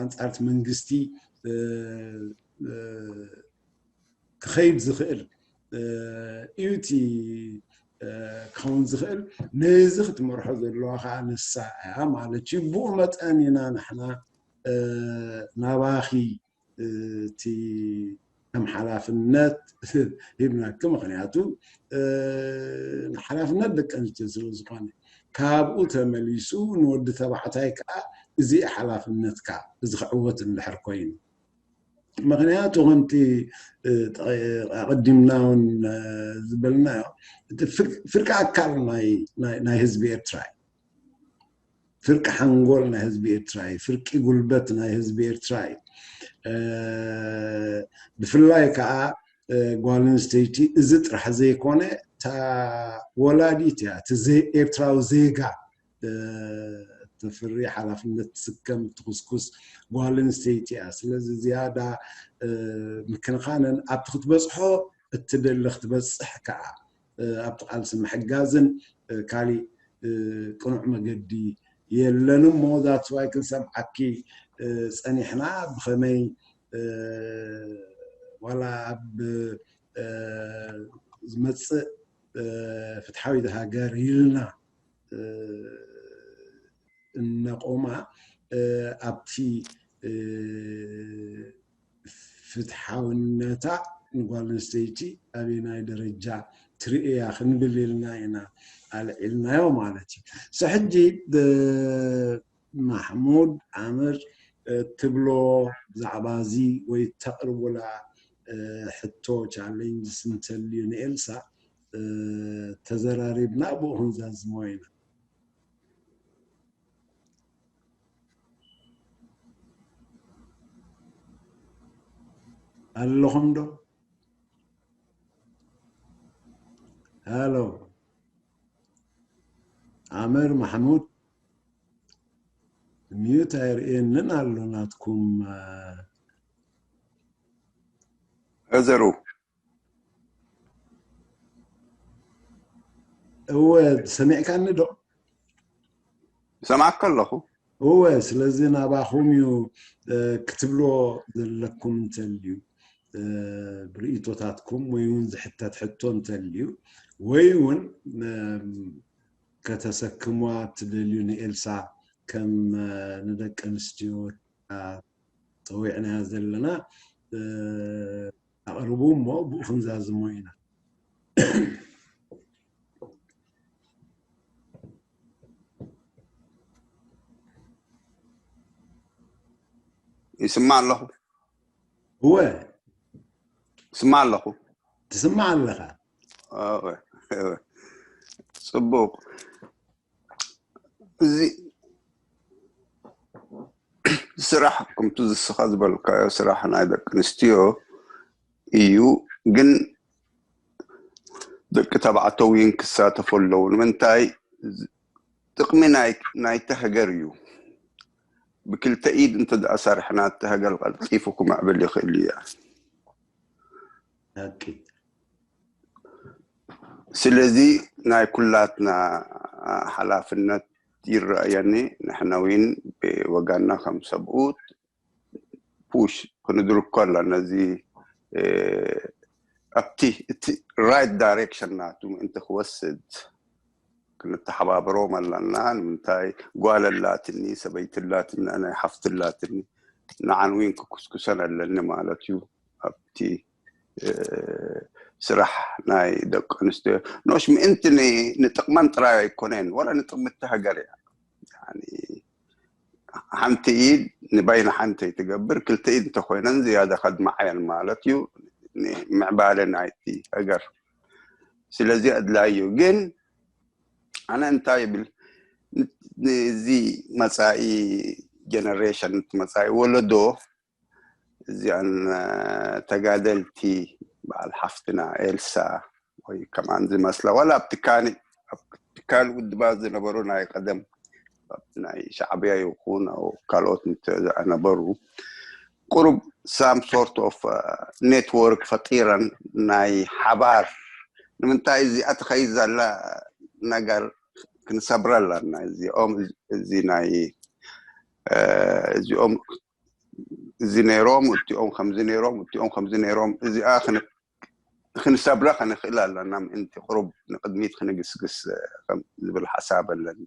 ኣንፃርቲ መንግስቲ ክኸይድ ዝኽእል እዩ እቲ ክኸውን ዝኽእል። ነዚ ክትመርሖ ዘለዋ ከዓ ንሳ እያ ማለት እዩ። ብኡ መጠን ኢና ንሕና ናባኺ እቲ ከም ሓላፍነት ሂብናኪ። ምክንያቱ ሓላፍነት ደቂ ኣንስትዮ ስለ ዝኾነ ካብኡ ተመሊሱ ንወዲ ተባዕታይ ከዓ እዚ ሓላፍነትካ እዚ ክዕወት እንድሕር ኮይኑ ምኽንያቱ ከምቲ ኣቐዲምና እውን ዝበልናዮ፣ እቲ ፍርቂ ኣካል ናይ ህዝቢ ኤርትራ እዩ። ፍርቂ ሓንጎል ናይ ህዝቢ ኤርትራ እዩ። ፍርቂ ጉልበት ናይ ህዝቢ ኤርትራ እዩ። ብፍላይ ከዓ ጓል ኣንስተይቲ እዚ ጥራሕ ዘይኮነ፣ እታ ወላዲት እያ፣ እቲ ኤርትራዊ ዜጋ ተፍሪ፣ ሓላፍነት ትስከም፣ ትኹስኩስ ጓል ኣንስተይቲ እያ። ስለዚ ዝያዳ ምክንኻነን ኣብቲ ክትበፅሖ እትደሊ ክትበፅሕ ከዓ ኣብቲ ቃልሲ ምሕጋዝን ካሊእ ቅኑዕ መገዲ የለን እሞ፣ that's why ክንሰምዓኪ ፀኒሕና። ብኸመይ ዋላ ኣብ ዝመፅእ ፍትሓዊት ሃገር ኢልና እነቆማ ኣብቲ ፍትሓውነታ ንጓል ኣንስተይቲ ኣበየናይ ደረጃ ትርእያ ክንብል ኢልና ኢና ኣልዒልናዮ ማለት እዩ። ሕጂ ማሕሙድ ዓምር ትብሎ ብዛዕባ እዚ ወይ ተቕርቡላ ሕቶ፣ ቻሌንጅስ እንተልዩ ንኤልሳ ተዘራሪብና ብኡ ክንዛዝሞ ኢና። ኣለኹም ዶ? ሃሎ፣ ዓምር ማሕሙድ፣ ሚዩት ኣይርእየንን ኣሎ ናትኩም። እዘሩ እወ፣ ሰሚዕካኒ ዶ? ሰማዕካ ኣለኹ። እወ፣ ስለዚ ናባኹም እዩ ክትብሎ ዘለኩም እንተልዩ፣ ብርእይቶታትኩም ወይ እውን ዝሕተት ሕቶ እንተልዩ፣ ወይ እውን ከተሰክምዋ ትደልዩ ንኤልሳ፣ ከም ንደቂ ኣንስትዮ ፀዊዕናያ ዘለና ኣቕርቡ እሞ ብኡ ክንዛዝሞ ኢና። ይስማዕ ኣለኹ። እወ፣ ይስማዕ ኣለኹ። ትስማዕ ኣለኻ። ጽቡቕ። እዚ ስራሕ ከምቲ ዝስኻ ዝበልካዮ ስራሕ ናይ ደቂ ኣንስትዮ እዩ። ግን ደቂ ተባዕትዮ እውን ክሳተፉ ኣለዉ። ንምንታይ? ጥቕሚ ናይቲ ሃገር እዩ። ብክልተ ኢድ እንተ ደኣ ሰሪሕና እቲ ሃገር ቀልጢፉ ክምዕብል ይኽእል እዩ። ስለዚ ናይ ኩላትና ሓላፍነት ይረኣየኒ። ንሕና እውን ብወጋና ከም ሰብኡት ፑሽ ክንድርኮ ኣለና። እዚ ኣብቲ እቲ ራይት ዳይሬክሽን ናቱ ምእንቲ ክወስድ ክንተሓባበሮም ኣለና። ንምንታይ ጓል ኣላትኒ፣ ሰበይቲ ኣላትኒ፣ ናይ ሓፍቲ ኣላትኒ፣ ንዓን እውን ክኩስኩሰን ኣለኒ ማለት እዩ። ኣብቲ ስራሕ ናይ ደቂ ኣንስትዮ ኖሽ ምእንቲ ንጥቕመን ጥራይ ኣይኮነን፣ ወላ ንጥቕሚ እቲ ሃገር እያ። ሓንቲ ኢድ ንበይና ሓንቲ ትገብር፣ ክልተ ኢድ እንተኮይነን ዝያዳ ከድምዓ እየን ማለት እዩ ንምዕባለ ናይቲ ሃገር። ስለዚ ኣድላይ እዩ። ግን ኣነ እንታይ ይብል፣ እዚ መፃኢ ጀነሬሽን፣ መፃኢ ወለዶ እዚኣን ተጋደልቲ በዓል ሓፍትና ኤልሳ ወይ ከማን ዝመስላ ዋላ ኣብቲ ካኒ ኣብቲ ካልእ ውድባት ዝነበሩ ናይ ቀደም ናይ ሻዕብያ ይኹን ካልኦት ዝነበሩ ቁሩብ some sort of network ፈጢረን ናይ ሓባር ንምንታይ እዚኣ ትኸይድ ዘላ ነገር ክንሰብረ ኣለና። እዚኦም እዚ ናይ እዚኦም እዚ ነይሮም እቲኦም ከምዚ ነይሮም እቲኦም ከምዚ ነይሮም እዚኣ ክንሰብራ ክንኽእል ኣለና ምእንቲ ቁሩብ ንቅድሚት ክንግስግስ ዝብል ሓሳብ ኣለኒ።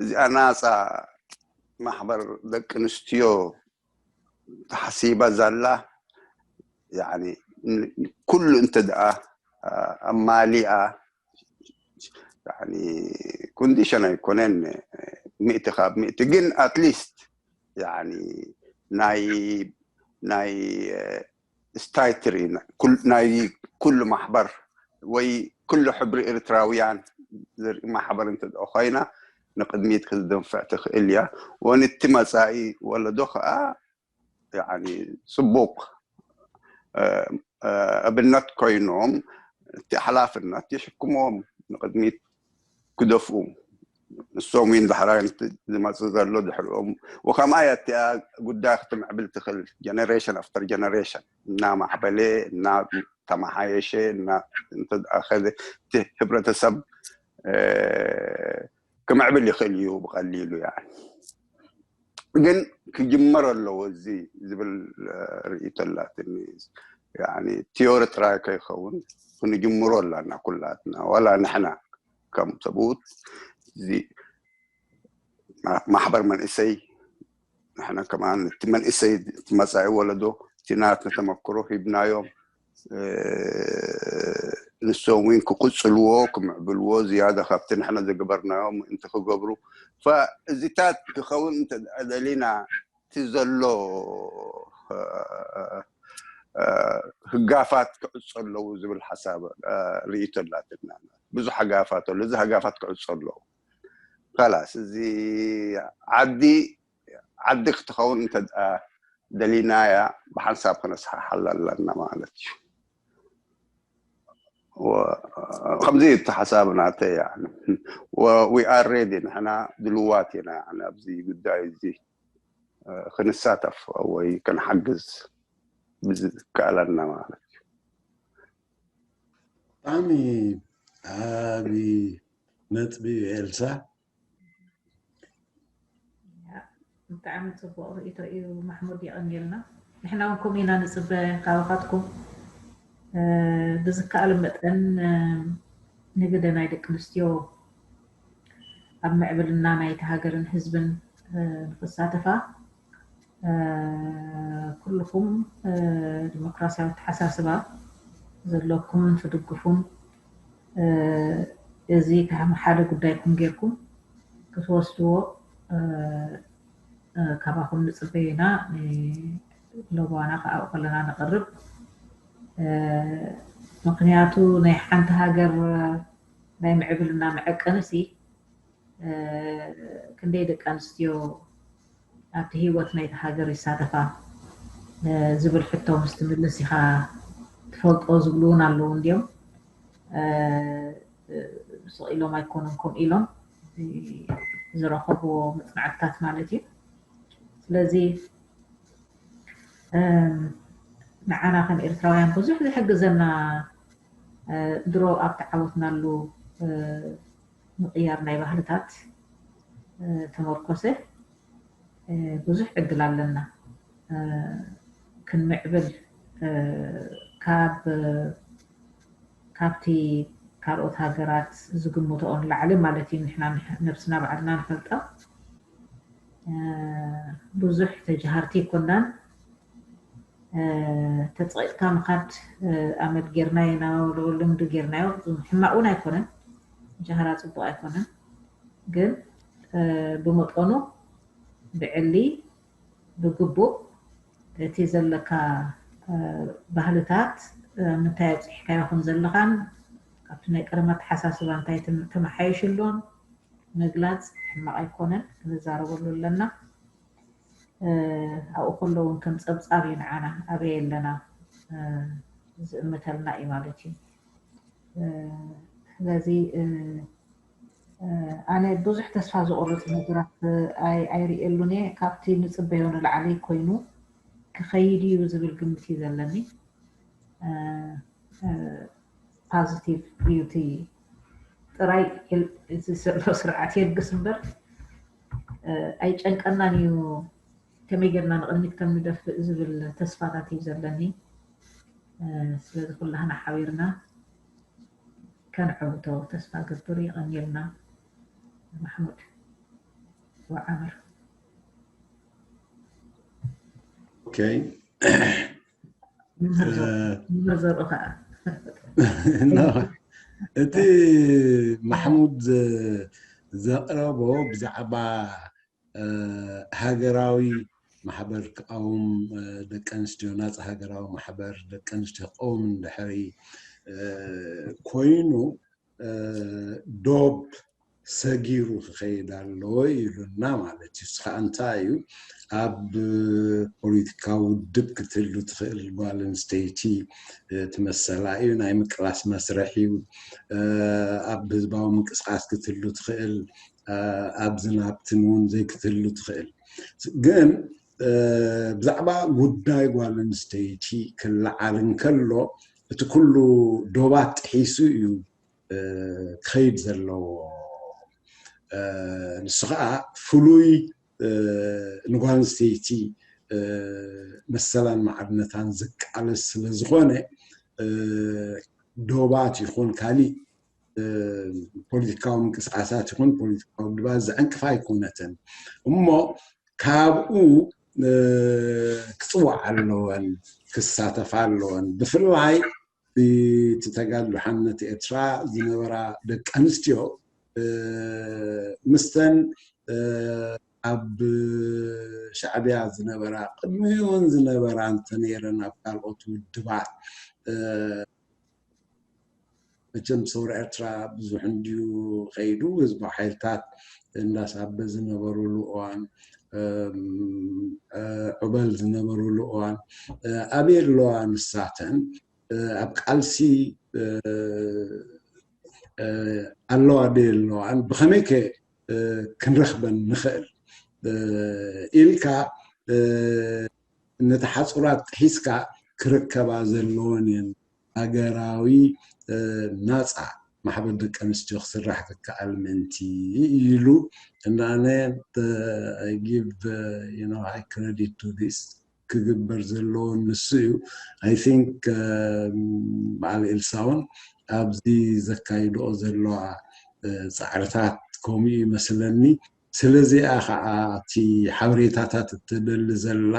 እዚኣ ናፃ ማሕበር ደቂ ኣንስትዮ ተሓሲባ ዘላ ኩሉ እንተ ደኣ ኣማሊኣ ኮንዲሽን ኣይኮነን ሚእቲ ካብ ሚእቲ ግን ኣትሊስት ናይ ናይ ስታይትሪ ናይ ኩሉ ማሕበር ወይ ኩሉ ሕብሪ ኤርትራውያን ዘርኢ ማሕበር እንተ ኮይና ንቅድሚት ክትደንፍዕ ትኽእል እያ። ወንቲ መጻኢ ወለዶ ከዓ ጽቡቅ ኣብነት ኮይኖም እቲ ሓላፍነት የሽክሞም ንቅድሚት ክደፍኡ ንሶም ውን ዳሕራይ ዝመፅእ ዘሎ ድሕሪኦም። ወከምኣ እያ እቲኣ ጉዳይ ክትምዕብል ትኽእል። ጀነሬሽን ኣፍተር ጀነሬሽን እናማዕበለ እናተመሓየሸ እንተኸደ እቲ ህብረተሰብ ክምዕብል ይኽእል እዩ ብቐሊሉ። ያ ግን ክጅመር ኣለዎ እዚ ዝብል ርእይቶ ኣላትኒ። ቲዮሪ ጥራይ ከይኸውን ክንጅምሮ ኣላና ኩላትና፣ ዋላ ንሕና ከም ሰብኡት እዚ ማሕበር መንእሰይ ንሕና ከማን እቲ መንእሰይ እቲ መጻኢ ወለዶ እቲ ናትና ተመክሮ ሂብናዮም ንሶም እውን ክቅጽልዎ ክምዕብልዎ ዝያዳ ካብቲ ንሕና ዝገበርናዮም ምእንቲ ክገብሩ እዚታት ክኸውን እንተደሊና እቲ ዘሎ ህጋፋት ክዕጾ ኣለዉ ዝብል ሓሳብ ርእይቶ ኣላትና። ብዙሕ ሃጋፋት ኣሎ። እዚ ሃጋፋት ክዕጾ ኣለዉ። ላስ እዚ ዓዲ ዓዲ ክትኸውን እንተ ደሊናያ ብሓንሳብ ክነስሓሓላ ኣለና ማለት እዩ። ከምዚ እቲ ሓሳብ ናተ we are ready፣ ንሕና ድልዋት ኢና ኣብዚ ጉዳይ እዚ ክንሳተፍ ወይ ክንሓግዝ ብዝከኣለና ማለት እዩ። ብጣዕሚ ዓቢ ነጥቢ ኤልሳ። ብጣዕሚ ፅቡቅ ርእይቶ እዩ ማሕሙድ፣ የቐንየልና። ንሕና እውን ከምኡ ኢና ንፅበ ካባኻትኩም። ብዝከኣል መጠን ንግደ ናይ ደቂ ኣንስትዮ ኣብ ምዕብልና ናይቲ ሃገርን ህዝብን ንክሳተፋ ኩልኹም ዲሞክራሲያዊ ኣተሓሳስባ ዘለኩምን ትድግፉን እዚ ከም ሓደ ጉዳይኩም ጌርኩም ክትወስድዎ ካባኹም ንፅበ ኢና። ሎባና ከዓ ከለና ነቕርብ። ምክንያቱ ናይ ሓንቲ ሃገር ናይ ምዕብልና መዐቀንሲ ክንደይ ደቂ ኣንስትዮ ኣብቲ ህይወት ናይቲ ሃገር ይሳተፋ ዝብል ሕቶ ምስ ትምልስ ኢኻ ትፈልጦ ዝብሉ እውን ኣለዉ እንድዮም። ስቕ ኢሎም ኣይኮኑን ከምኡ ኢሎም ዝረኸብዎ መፅናዕትታት ማለት እዩ። ስለዚ ንዓና ከም ኤርትራውያን ብዙሕ ዝሕግዘና ድሮ ኣብ ተዓወትናሉ ምቕያር ናይ ባህልታት ተመርኮሰ ብዙሕ ዕድል ኣለና። ክንምዕብል ካብ ካብቲ ካልኦት ሃገራት ዝግምተኦ ንላዕሊ ማለት እዩ። ንሕና ነብስና ባዕልና ንፈልጦ ብዙሕ ተጀሃርቲ ኣይኮናን። ተፀቂጥካ ምኻድ ኣመል ጌርናዮ ኢና፣ ልምዲ ጌርናዮ። ሕማቕ እውን ኣይኮነን፣ ጃህራ ፅቡቕ ኣይኮነን። ግን ብመጠኑ ብዕሊ ብግቡእ እቲ ዘለካ ባህልታት ምንታይ ኣብፅሕካዮ ከም ዘለኻን ካብቲ ናይ ቀደም ኣተሓሳስባ እንታይ ተመሓየሽሎን ምግላፅ ሕማቕ ኣይኮነን፣ ክንዛረበሉ ኣለና። ኣብኡ ከሎ እውን ከም ፀብፃብ እዩ ንዓና ኣበይ ኣለና ዝእምተልና እዩ ማለት እዩ። ስለዚ ኣነ ብዙሕ ተስፋ ዝቆርፅ ነገራት ኣይርእየሉን እየ። ካብቲ ንፅበዮ ንላዕሊ ኮይኑ ክኸይድ እዩ ዝብል ግምት እዩ ዘለኒ። ፓዚቲቭ ቢዩቲ ጥራይ እዚ ዘሎ ስርዓት የልግስ እምበር ኣይጨንቀናን እዩ። ከመይ ጌርና ንቕድሚት ከም ንደፍእ ዝብል ተስፋታት እዩ ዘለኒ። ስለዚ ኩላህና ሓቢርና ከነዕውቶ ተስፋ ገብር። የቐንየልና ማሕሙድ ወዓመር። ኦኬ። መምህር ዘርኡ ከዓ እቲ ማሕሙድ ዘቕረቦ ብዛዕባ ሃገራዊ ማሕበር ክቃውም ደቂ ኣንስትዮ ናፃ ሃገራዊ ማሕበር ደቂ ኣንስትዮ ክቃውም እንድሕሪ ኮይኑ ዶብ ሰጊሩ ክኸይድ ኣለዎ ኢሉና ማለት እዩ። እስኻ እንታይ እዩ ኣብ ፖለቲካዊ ውድብ ክትህሉ ትኽእል ጓል ኣንስተይቲ ትመሰላ እዩ። ናይ ምቅላስ መስርሕ እዩ። ኣብ ህዝባዊ ምንቅስቃስ ክትህሉ ትኽእል፣ ኣብ ዝናብትን እውን ዘይክትህሉ ትኽእል። ግን ብዛዕባ ጉዳይ ጓል ኣንስተይቲ ክለዓል እንከሎ እቲ ኩሉ ዶባት ጥሒሱ እዩ ክኸይድ ዘለዎ። ንሱ ከዓ ፍሉይ ንጓል ኣንስተይቲ መሰላን ማዕርነታን ዝቃለስ ስለ ዝኾነ ዶባት ይኹን ካሊእ ፖለቲካዊ ምንቅስቃሳት ይኹን ፖለቲካዊ ውድባት ዘዕንቅፋ ኣይኮነትን። እሞ ካብኡ ክፅዋዕ ኣለወን፣ ክሳተፋ ኣለወን። ብፍላይ እቲ ተጋድሎ ሓርነት ኤርትራ ዝነበራ ደቂ ኣንስትዮ ምስተን ኣብ ሻዕብያ ዝነበራ ቅድሚኡ እውን ዝነበራ እንተነይረን ኣብ ካልኦት ውድባት መቸም ሰውራ ኤርትራ ብዙሕ እንድዩ ከይዱ ህዝባዊ ሓይልታት እንዳሳበ ዝነበሩሉ እዋን ዕበል ዝነበሩሉ እዋን ኣበይ ኣለዋ ንሳተን ኣብ ቃልሲ ኣለዋ ዶ ኣለዋን ብኸመይ ከ ክንረኽበን ንኽእል ኢልካ ነቲ ሓፁራት ጥሒስካ ክርከባ ዘለዎን እየን። ሃገራዊ ናፃ ማሕበር ደቂ ኣንስትዮ ክስራሕ ክከኣል ምእንቲ ኢሉ እናነ give high credit to this ክግበር ዘለዎ ንሱ እዩ። I think በዓል ኤልሳ እውን ኣብዚ ዘካይድኦ ዘለዋ ፃዕርታት ከምኡ ይመስለኒ። ስለዚኣ ከዓ እቲ ሓበሬታታት እትደሊ ዘላ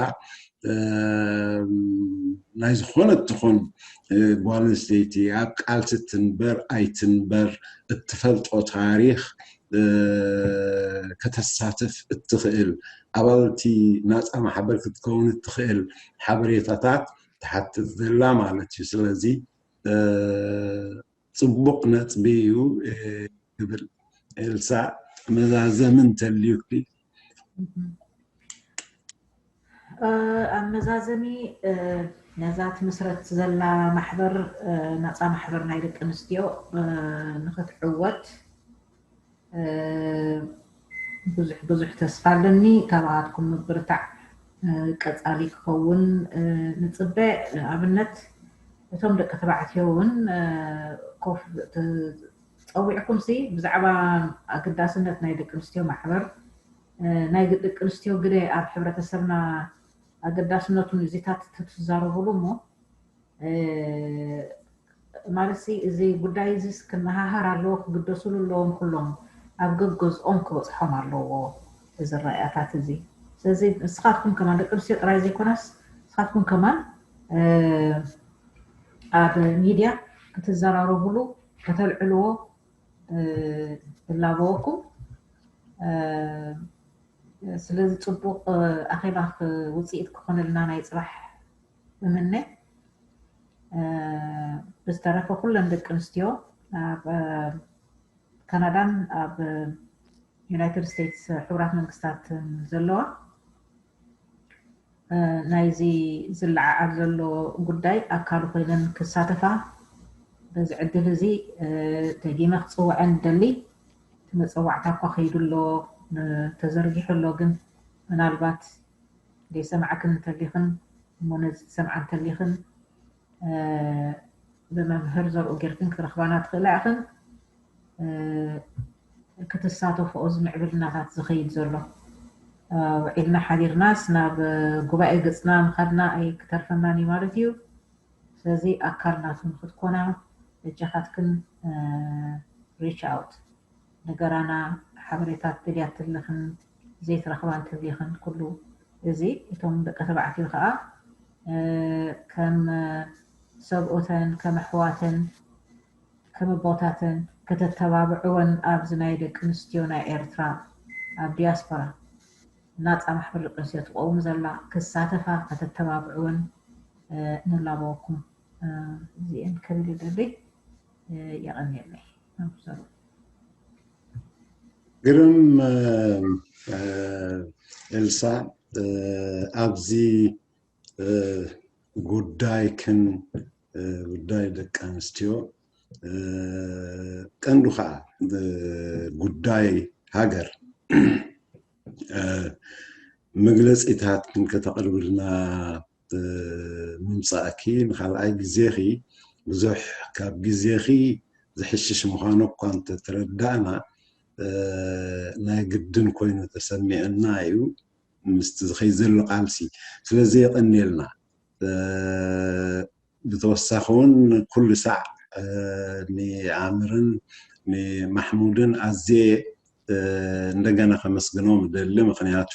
ናይ ዝኾነት ትኹን ጓል ኣንስተይቲ ኣብ ቃልሲ ትንበር ኣይትንበር እትፈልጦ ታሪኽ ከተሳትፍ እትኽእል ኣባል እቲ ናፃ ማሕበር ክትከውን እትኽእል ሓበሬታታት ትሓትት ዘላ ማለት እዩ። ስለዚ ፅቡቕ ነጥቢ እዩ ክብል ኤልሳ መዛዘሚ እንተልዩኪ ኣብ መዛዘሚ ነዛ ትምስረት ዘላ ማሕበር ናፃ ማሕበር ናይ ደቂ ኣንስትዮ ንክትዕወት ብዙሕ ብዙሕ ተስፋ ኣለኒ። ካባኻትኩም ምብርታዕ ቀፃሊ ክኸውን ንፅበ። ኣብነት እቶም ደቂ ተባዕትዮ እውን ኮፍ ፀዊዕኩም ሲ ብዛዕባ ኣገዳስነት ናይ ደቂ ኣንስትዮ ማሕበር ናይ ደቂ ኣንስትዮ ግደ ኣብ ሕብረተሰብና ኣገዳስነቱ ንዚታት ትዛረቡሉ እሞ ማለት እዚ ጉዳይ እዚ ክነሃሃር ኣለዎ ክግደስሉ ኣለዎም ኩሎም ኣብ ገገዝኦም ክበፅሖም ኣለዎ እዚ ራእያታት እዚ ስለዚ ንስኻትኩም ከማን ደቂ ኣንስትዮ ጥራይ ዘይኮነስ ንስኻትኩም ከማን ኣብ ሚድያ ክትዘራረቡሉ ከተልዕልዎ እላበወኩም ስለዚ ፅቡቅ ኣኼባ ውፅኢት ክኾነልና ናይ ፅባሕ እምነ ብዝተረፈ ኩለን ደቂ ኣንስትዮ ኣብ ካናዳን ኣብ ዩናይትድ ስቴትስ ሕቡራት መንግስታት ዘለዋ ናይዚ ዝለዓዓል ዘሎ ጉዳይ ኣካል ኮይነን ክሳተፋ በዚ ዕድል እዚ ደጊመ ክፅውዐን ደሊ እቲ መፀዋዕታ እኳ ከይዱ ኣሎ ተዘርጊሑ ኣሎ ግን ምናልባት ዘይሰማዕክን እንተሊኽን እሞ ነዚ ትሰምዓ እንተሊኽን ብመምህር ዘርኡ ጌርክን ክትረኽባና ትኽእላ ኢኽን ክትሳተፍኦ ዝምዕብልናታት ዝኸይድ ዘሎ ውዒልና ሓዲርናስ ናብ ጉባኤ ገፅና ምኻድና ኣይክተርፈናን እዩ ማለት እዩ ስለዚ ኣካል ናቱ ንክትኮና እጃኻትክን reach out ንገራና ሓበሬታት ትድልያ ትልኽን ዘይትረኽባ እንተሊኽን ኩሉ እዚ እቶም ደቂ ተባዕትዮ ከዓ ከም ሰብኦተን ከም ኣሕዋተን ከም ኣቦታተን ከተተባብዕወን ኣብዚ ናይ ደቂ ኣንስትዮ ናይ ኤርትራ ኣብ ዲያስፖራ ናፃ ማሕበር ደቂ ኣንስትዮ ትቆውም ዘላ ክሳተፋ ከተተባብዕወን ንላበወኩም። እዚአን ከብል ደሊ። የቐንየለይ። ግርም። ኤልሳ፣ ኣብዚ ጉዳይክን ጉዳይ ደቂ ኣንስትዮ፣ ቀንዱ ከዓ ጉዳይ ሃገር፣ መግለፂታት ክንከተቕርብልና ምምፃእኪ፣ ንካልኣይ ግዜኺ ብዙሕ ካብ ግዜኺ ዝሕሽሽ ምዃኑ እኳ እንተተረዳእና፣ ናይ ግድን ኮይኑ ተሰሚዕና እዩ ምስቲ ዝኸይ ዘሎ ቃልሲ። ስለዚ የቐንየልና። ብተወሳኺ እውን ኩሉ ሳዕ ንዓምርን ንማሕሙድን ኣዝየ እንደገና ከመስግኖም እደሊ። ምክንያቱ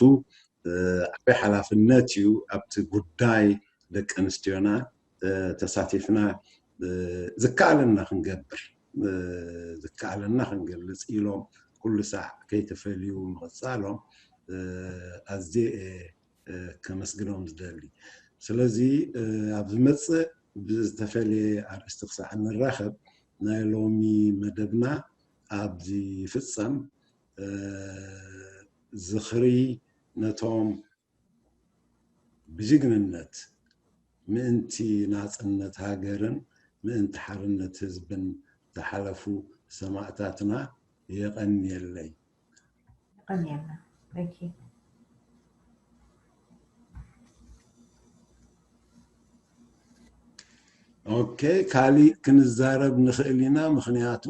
ዓብይ ሓላፍነት እዩ ኣብቲ ጉዳይ ደቂ ኣንስትዮና ተሳቲፍና ዝከኣለና ክንገብር፣ ዝከኣለና ክንገልፅ ኢሎም ኩሉ ሳዕ ከይተፈልዩ ምቕፃሎም ኣዝየ ከመስግኖም ዝደሊ። ስለዚ ኣብ ዝመፅእ ብዝተፈለየ ኣርእስቲ ክሳዕ ንራኸብ ናይ ሎሚ መደብና ኣብ ዝፍፀም ዝኽሪ ነቶም ብጅግንነት ምእንቲ ናፅነት ሃገርን ምእንቲ ሓርነት ህዝብን ዝሓለፉ ሰማእታትና የቐንየለይ። የቐንየልና። Thank you። ኦኬ፣ ካሊእ ክንዛረብ ንኽእል ኢና፣ ምክንያቱ